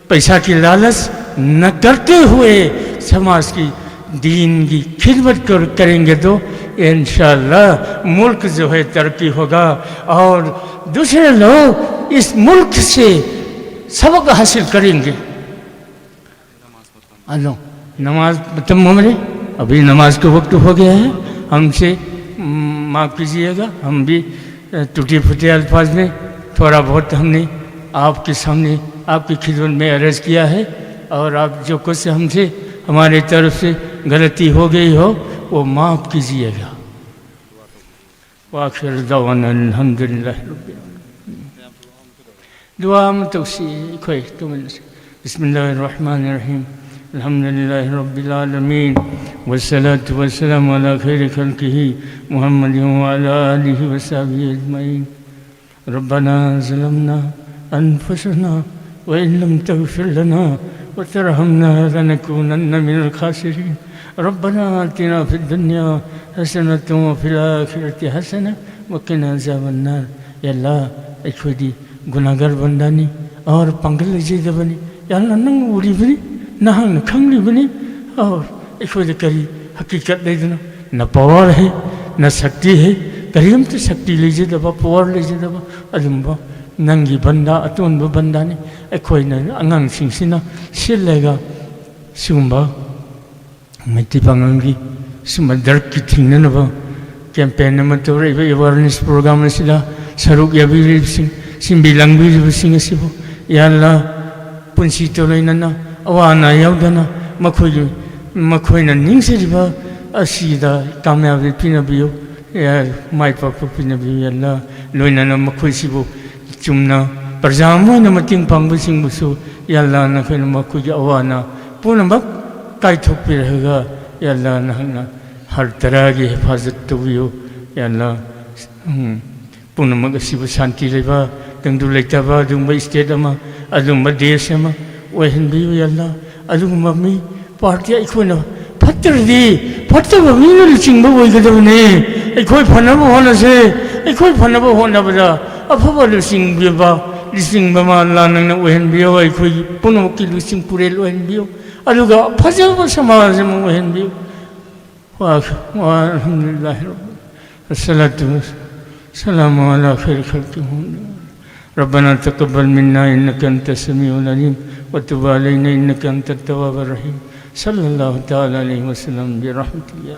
पैसा की लालच न करते हुए समाज की, दीन की खिदमत कर, करेंगे, तो इंशाअल्लाह मुल्क जो है, तरक्की होगा और दूसरे लोग इस मुल्क से सबक हासिल करेंगे। हेलो, नमाज तमाम हो रही, अभी नमाज का वक्त हो गया है। हमसे, उम, माफ़ कीजिएगा, हम भी, अ, टूटे फूटे अल्फाज में थोड़ा बहुत हमने आपके सामने, आपकी खिदमत में अर्ज किया है, और आप जो कुछ हमसे, हमारे तरफ से गलती हो गई हो, वो माफ़ कीजिएगा। वाखिर दवाना अल्हम्दुलिल्लाह रब्बिल आलमीन। दुआ में तौसी कोई तुम। بسم الله الرحمن الرحيم. الحمد لله رب العالمين، والصلاة والسلام على خير خلقه محمد وعلى آله وصحبه أجمعين. ربنا ظلمنا أنفسنا وإن لم تغفر لنا وترحمنا لنكونن من الخاسرين. ربنا آتنا في الدنيا حسنة وفي الآخرة حسنة وقنا عذاب النار. ꯌꯥ ꯑꯜꯂꯥꯍ, ꯑꯩꯈꯣꯏꯗꯤ ꯒꯨꯅꯥꯒꯔ ꯕꯟꯗꯥꯅꯤ, ꯑꯋꯥꯔ ꯄꯥꯡꯒꯜ ꯂꯩꯖꯗꯕꯅꯤ꯫ ꯌꯥ ꯑꯜꯂꯥꯍ, ꯅꯪ ꯎꯔꯤꯕꯅꯤ, ꯅꯍꯥꯛꯅ ꯈꯪꯂꯤꯕꯅꯤ꯫ ꯑꯣ, ꯑꯩꯈꯣꯏꯗ ꯀꯔꯤ ꯍꯀꯤꯀꯠ ꯂꯩꯗꯅ? ꯅ ꯄꯋꯥꯔ ꯍꯩ, ꯅ ꯁꯛꯇꯤ ꯍꯩ, ꯀꯔꯤꯝꯇ ꯁꯛꯇꯤ ꯂꯩꯖꯗꯕ, ꯄꯋꯥꯔ ꯂꯩꯖꯗꯕ ꯑꯗꯨꯝꯕ ꯅꯪꯒꯤ ꯕꯟꯗꯥ, ꯑꯇꯣꯟꯕ ꯕꯟꯗꯥꯅꯤ꯫ ꯑꯩꯈꯣꯏꯅ ꯑꯉꯥꯡꯁꯤꯡꯁꯤꯅ ꯁꯤꯜꯂꯒ ꯁꯤꯒꯨꯝꯕ ꯃꯩꯇꯩ ꯄꯥꯉꯜꯒꯤ ꯁꯨꯝꯕ ꯗ꯭ꯔꯒꯀꯤ ꯊꯤꯡꯅꯅꯕ ꯀꯦꯝꯄꯦꯟ ꯑꯃ ꯇꯧꯔꯛꯏꯕ ꯑꯦꯋꯥꯔꯅꯦꯁ ꯄ꯭ꯔꯣꯒ꯭ꯔꯥꯝ ꯑꯁꯤꯗ ꯁꯔꯨꯛ ꯌꯥꯕꯤꯔꯤꯕꯁꯤꯡ, ꯁꯤꯟꯕꯤ ꯂꯥꯡꯕꯤꯔꯤꯕꯁꯤꯡ ꯑꯁꯤꯕꯨ ꯌꯥ ꯑꯜꯂꯥꯍ, ꯄꯨꯟꯁꯤ ꯇꯣꯂꯣꯏꯅꯅ ꯑꯋꯥ ꯑꯅꯥ ꯌꯥꯎꯗꯅ ꯃꯈꯣꯏꯒꯤ, ꯃꯈꯣꯏꯅ ꯅꯤꯡꯖꯔꯤꯕ ꯑꯁꯤꯗ ꯀꯥꯃꯌꯥꯕꯤ ꯄꯤꯅꯕꯤꯌꯨ, ꯌꯥ-, ꯃꯥꯏ ꯄꯥꯛꯄ ꯄꯤꯅꯕꯤꯌꯨ꯫ ꯌꯥ ꯑꯜꯂꯥꯍ, ꯂꯣꯏꯅꯅ ꯃꯈꯣꯏꯁꯤꯕꯨ ꯆꯨꯝꯅ ꯄ꯭ꯔꯖꯥ ꯑꯃ ꯑꯣꯏꯅ ꯃꯇꯦꯡ ꯄꯥꯡꯕꯁꯤꯡꯕꯨꯁꯨ ꯌꯥ ꯑꯜꯂꯥꯍ, ꯅꯈꯣꯏꯅ ꯃꯈꯣꯏꯒꯤ ꯑꯋꯥ ꯑꯅꯥ ꯄꯨꯝꯅꯃꯛ ꯀꯥꯏꯊꯣꯛꯄꯤꯔꯒ, ꯌꯥ ꯑꯜꯂꯥꯍ, ꯅꯍꯥꯛꯅ ꯍꯔ ꯇꯔꯥꯒꯤ ꯍꯤꯐꯥꯖꯠ ꯇꯧꯕꯤꯌꯨ꯫ ꯌꯥ ꯑꯜꯂꯥꯍ, ꯎꯝ, ꯄꯨꯝꯅꯃꯛ ꯑꯁꯤꯕꯨ ꯁꯥꯟꯇꯤ ꯂꯩꯕ, ꯇꯪꯗꯨ ꯂꯩꯇꯥꯕ ꯑꯗꯨꯒꯨꯝꯕ ꯁ꯭ꯇꯦꯠ ꯑꯃ, ꯑꯗꯨꯒꯨꯝꯕ ꯗꯦꯁ ꯑꯃ ꯑꯣꯏꯍꯟꯕꯤꯌꯨ꯫ ꯌꯥ ꯑꯜꯂꯥꯍ, ꯑꯗꯨꯒꯨꯝꯕ ꯃꯤ ꯄꯥꯔꯇꯤ ꯑꯩꯈꯣꯏꯅ ꯐꯠꯇ꯭ꯔꯗꯤ ꯐꯠꯇꯕ ꯃꯤꯅ ꯂꯨꯆꯤꯡꯕ ꯑꯣꯏꯒꯗꯕꯅꯤ꯫ ꯑꯩꯈꯣꯏ ꯐꯅꯕ ꯍꯣꯠꯅꯁꯦ, ꯑꯩꯈꯣꯏ ꯐꯅꯕ ꯍꯣꯠꯅꯕꯗ ꯑꯐꯕ ꯂꯨꯆꯤꯡꯕ, ꯂꯨꯆꯤꯡꯕ ꯑꯃ ꯑꯜꯂꯥꯍ ꯅꯪꯅ ꯑꯣꯏꯍꯟꯕꯤꯌꯨ, ꯑꯩꯈꯣꯏꯒꯤ ꯄꯨꯝꯅꯃꯛꯀꯤ ꯂꯨꯆꯤꯡ ꯄꯨꯔꯦꯜ ꯑꯣꯏꯍꯟꯕꯤꯌꯨ, ꯑꯗꯨꯒ ꯐꯖꯕ ꯁꯃꯥꯖ ꯑꯃ ꯑꯣꯏꯍꯟꯕꯤꯌꯨ꯫ ꯋꯥ-, ꯋꯥ-, الحمد لله رب، الصلاة والسلام على خير خلقه محمد. ربنا تقبل منا إنك أنت السميع العليم وتب علينا إنك أنت التواب الرحيم. صلى الله تعالى عليه وسلم برحمتك يا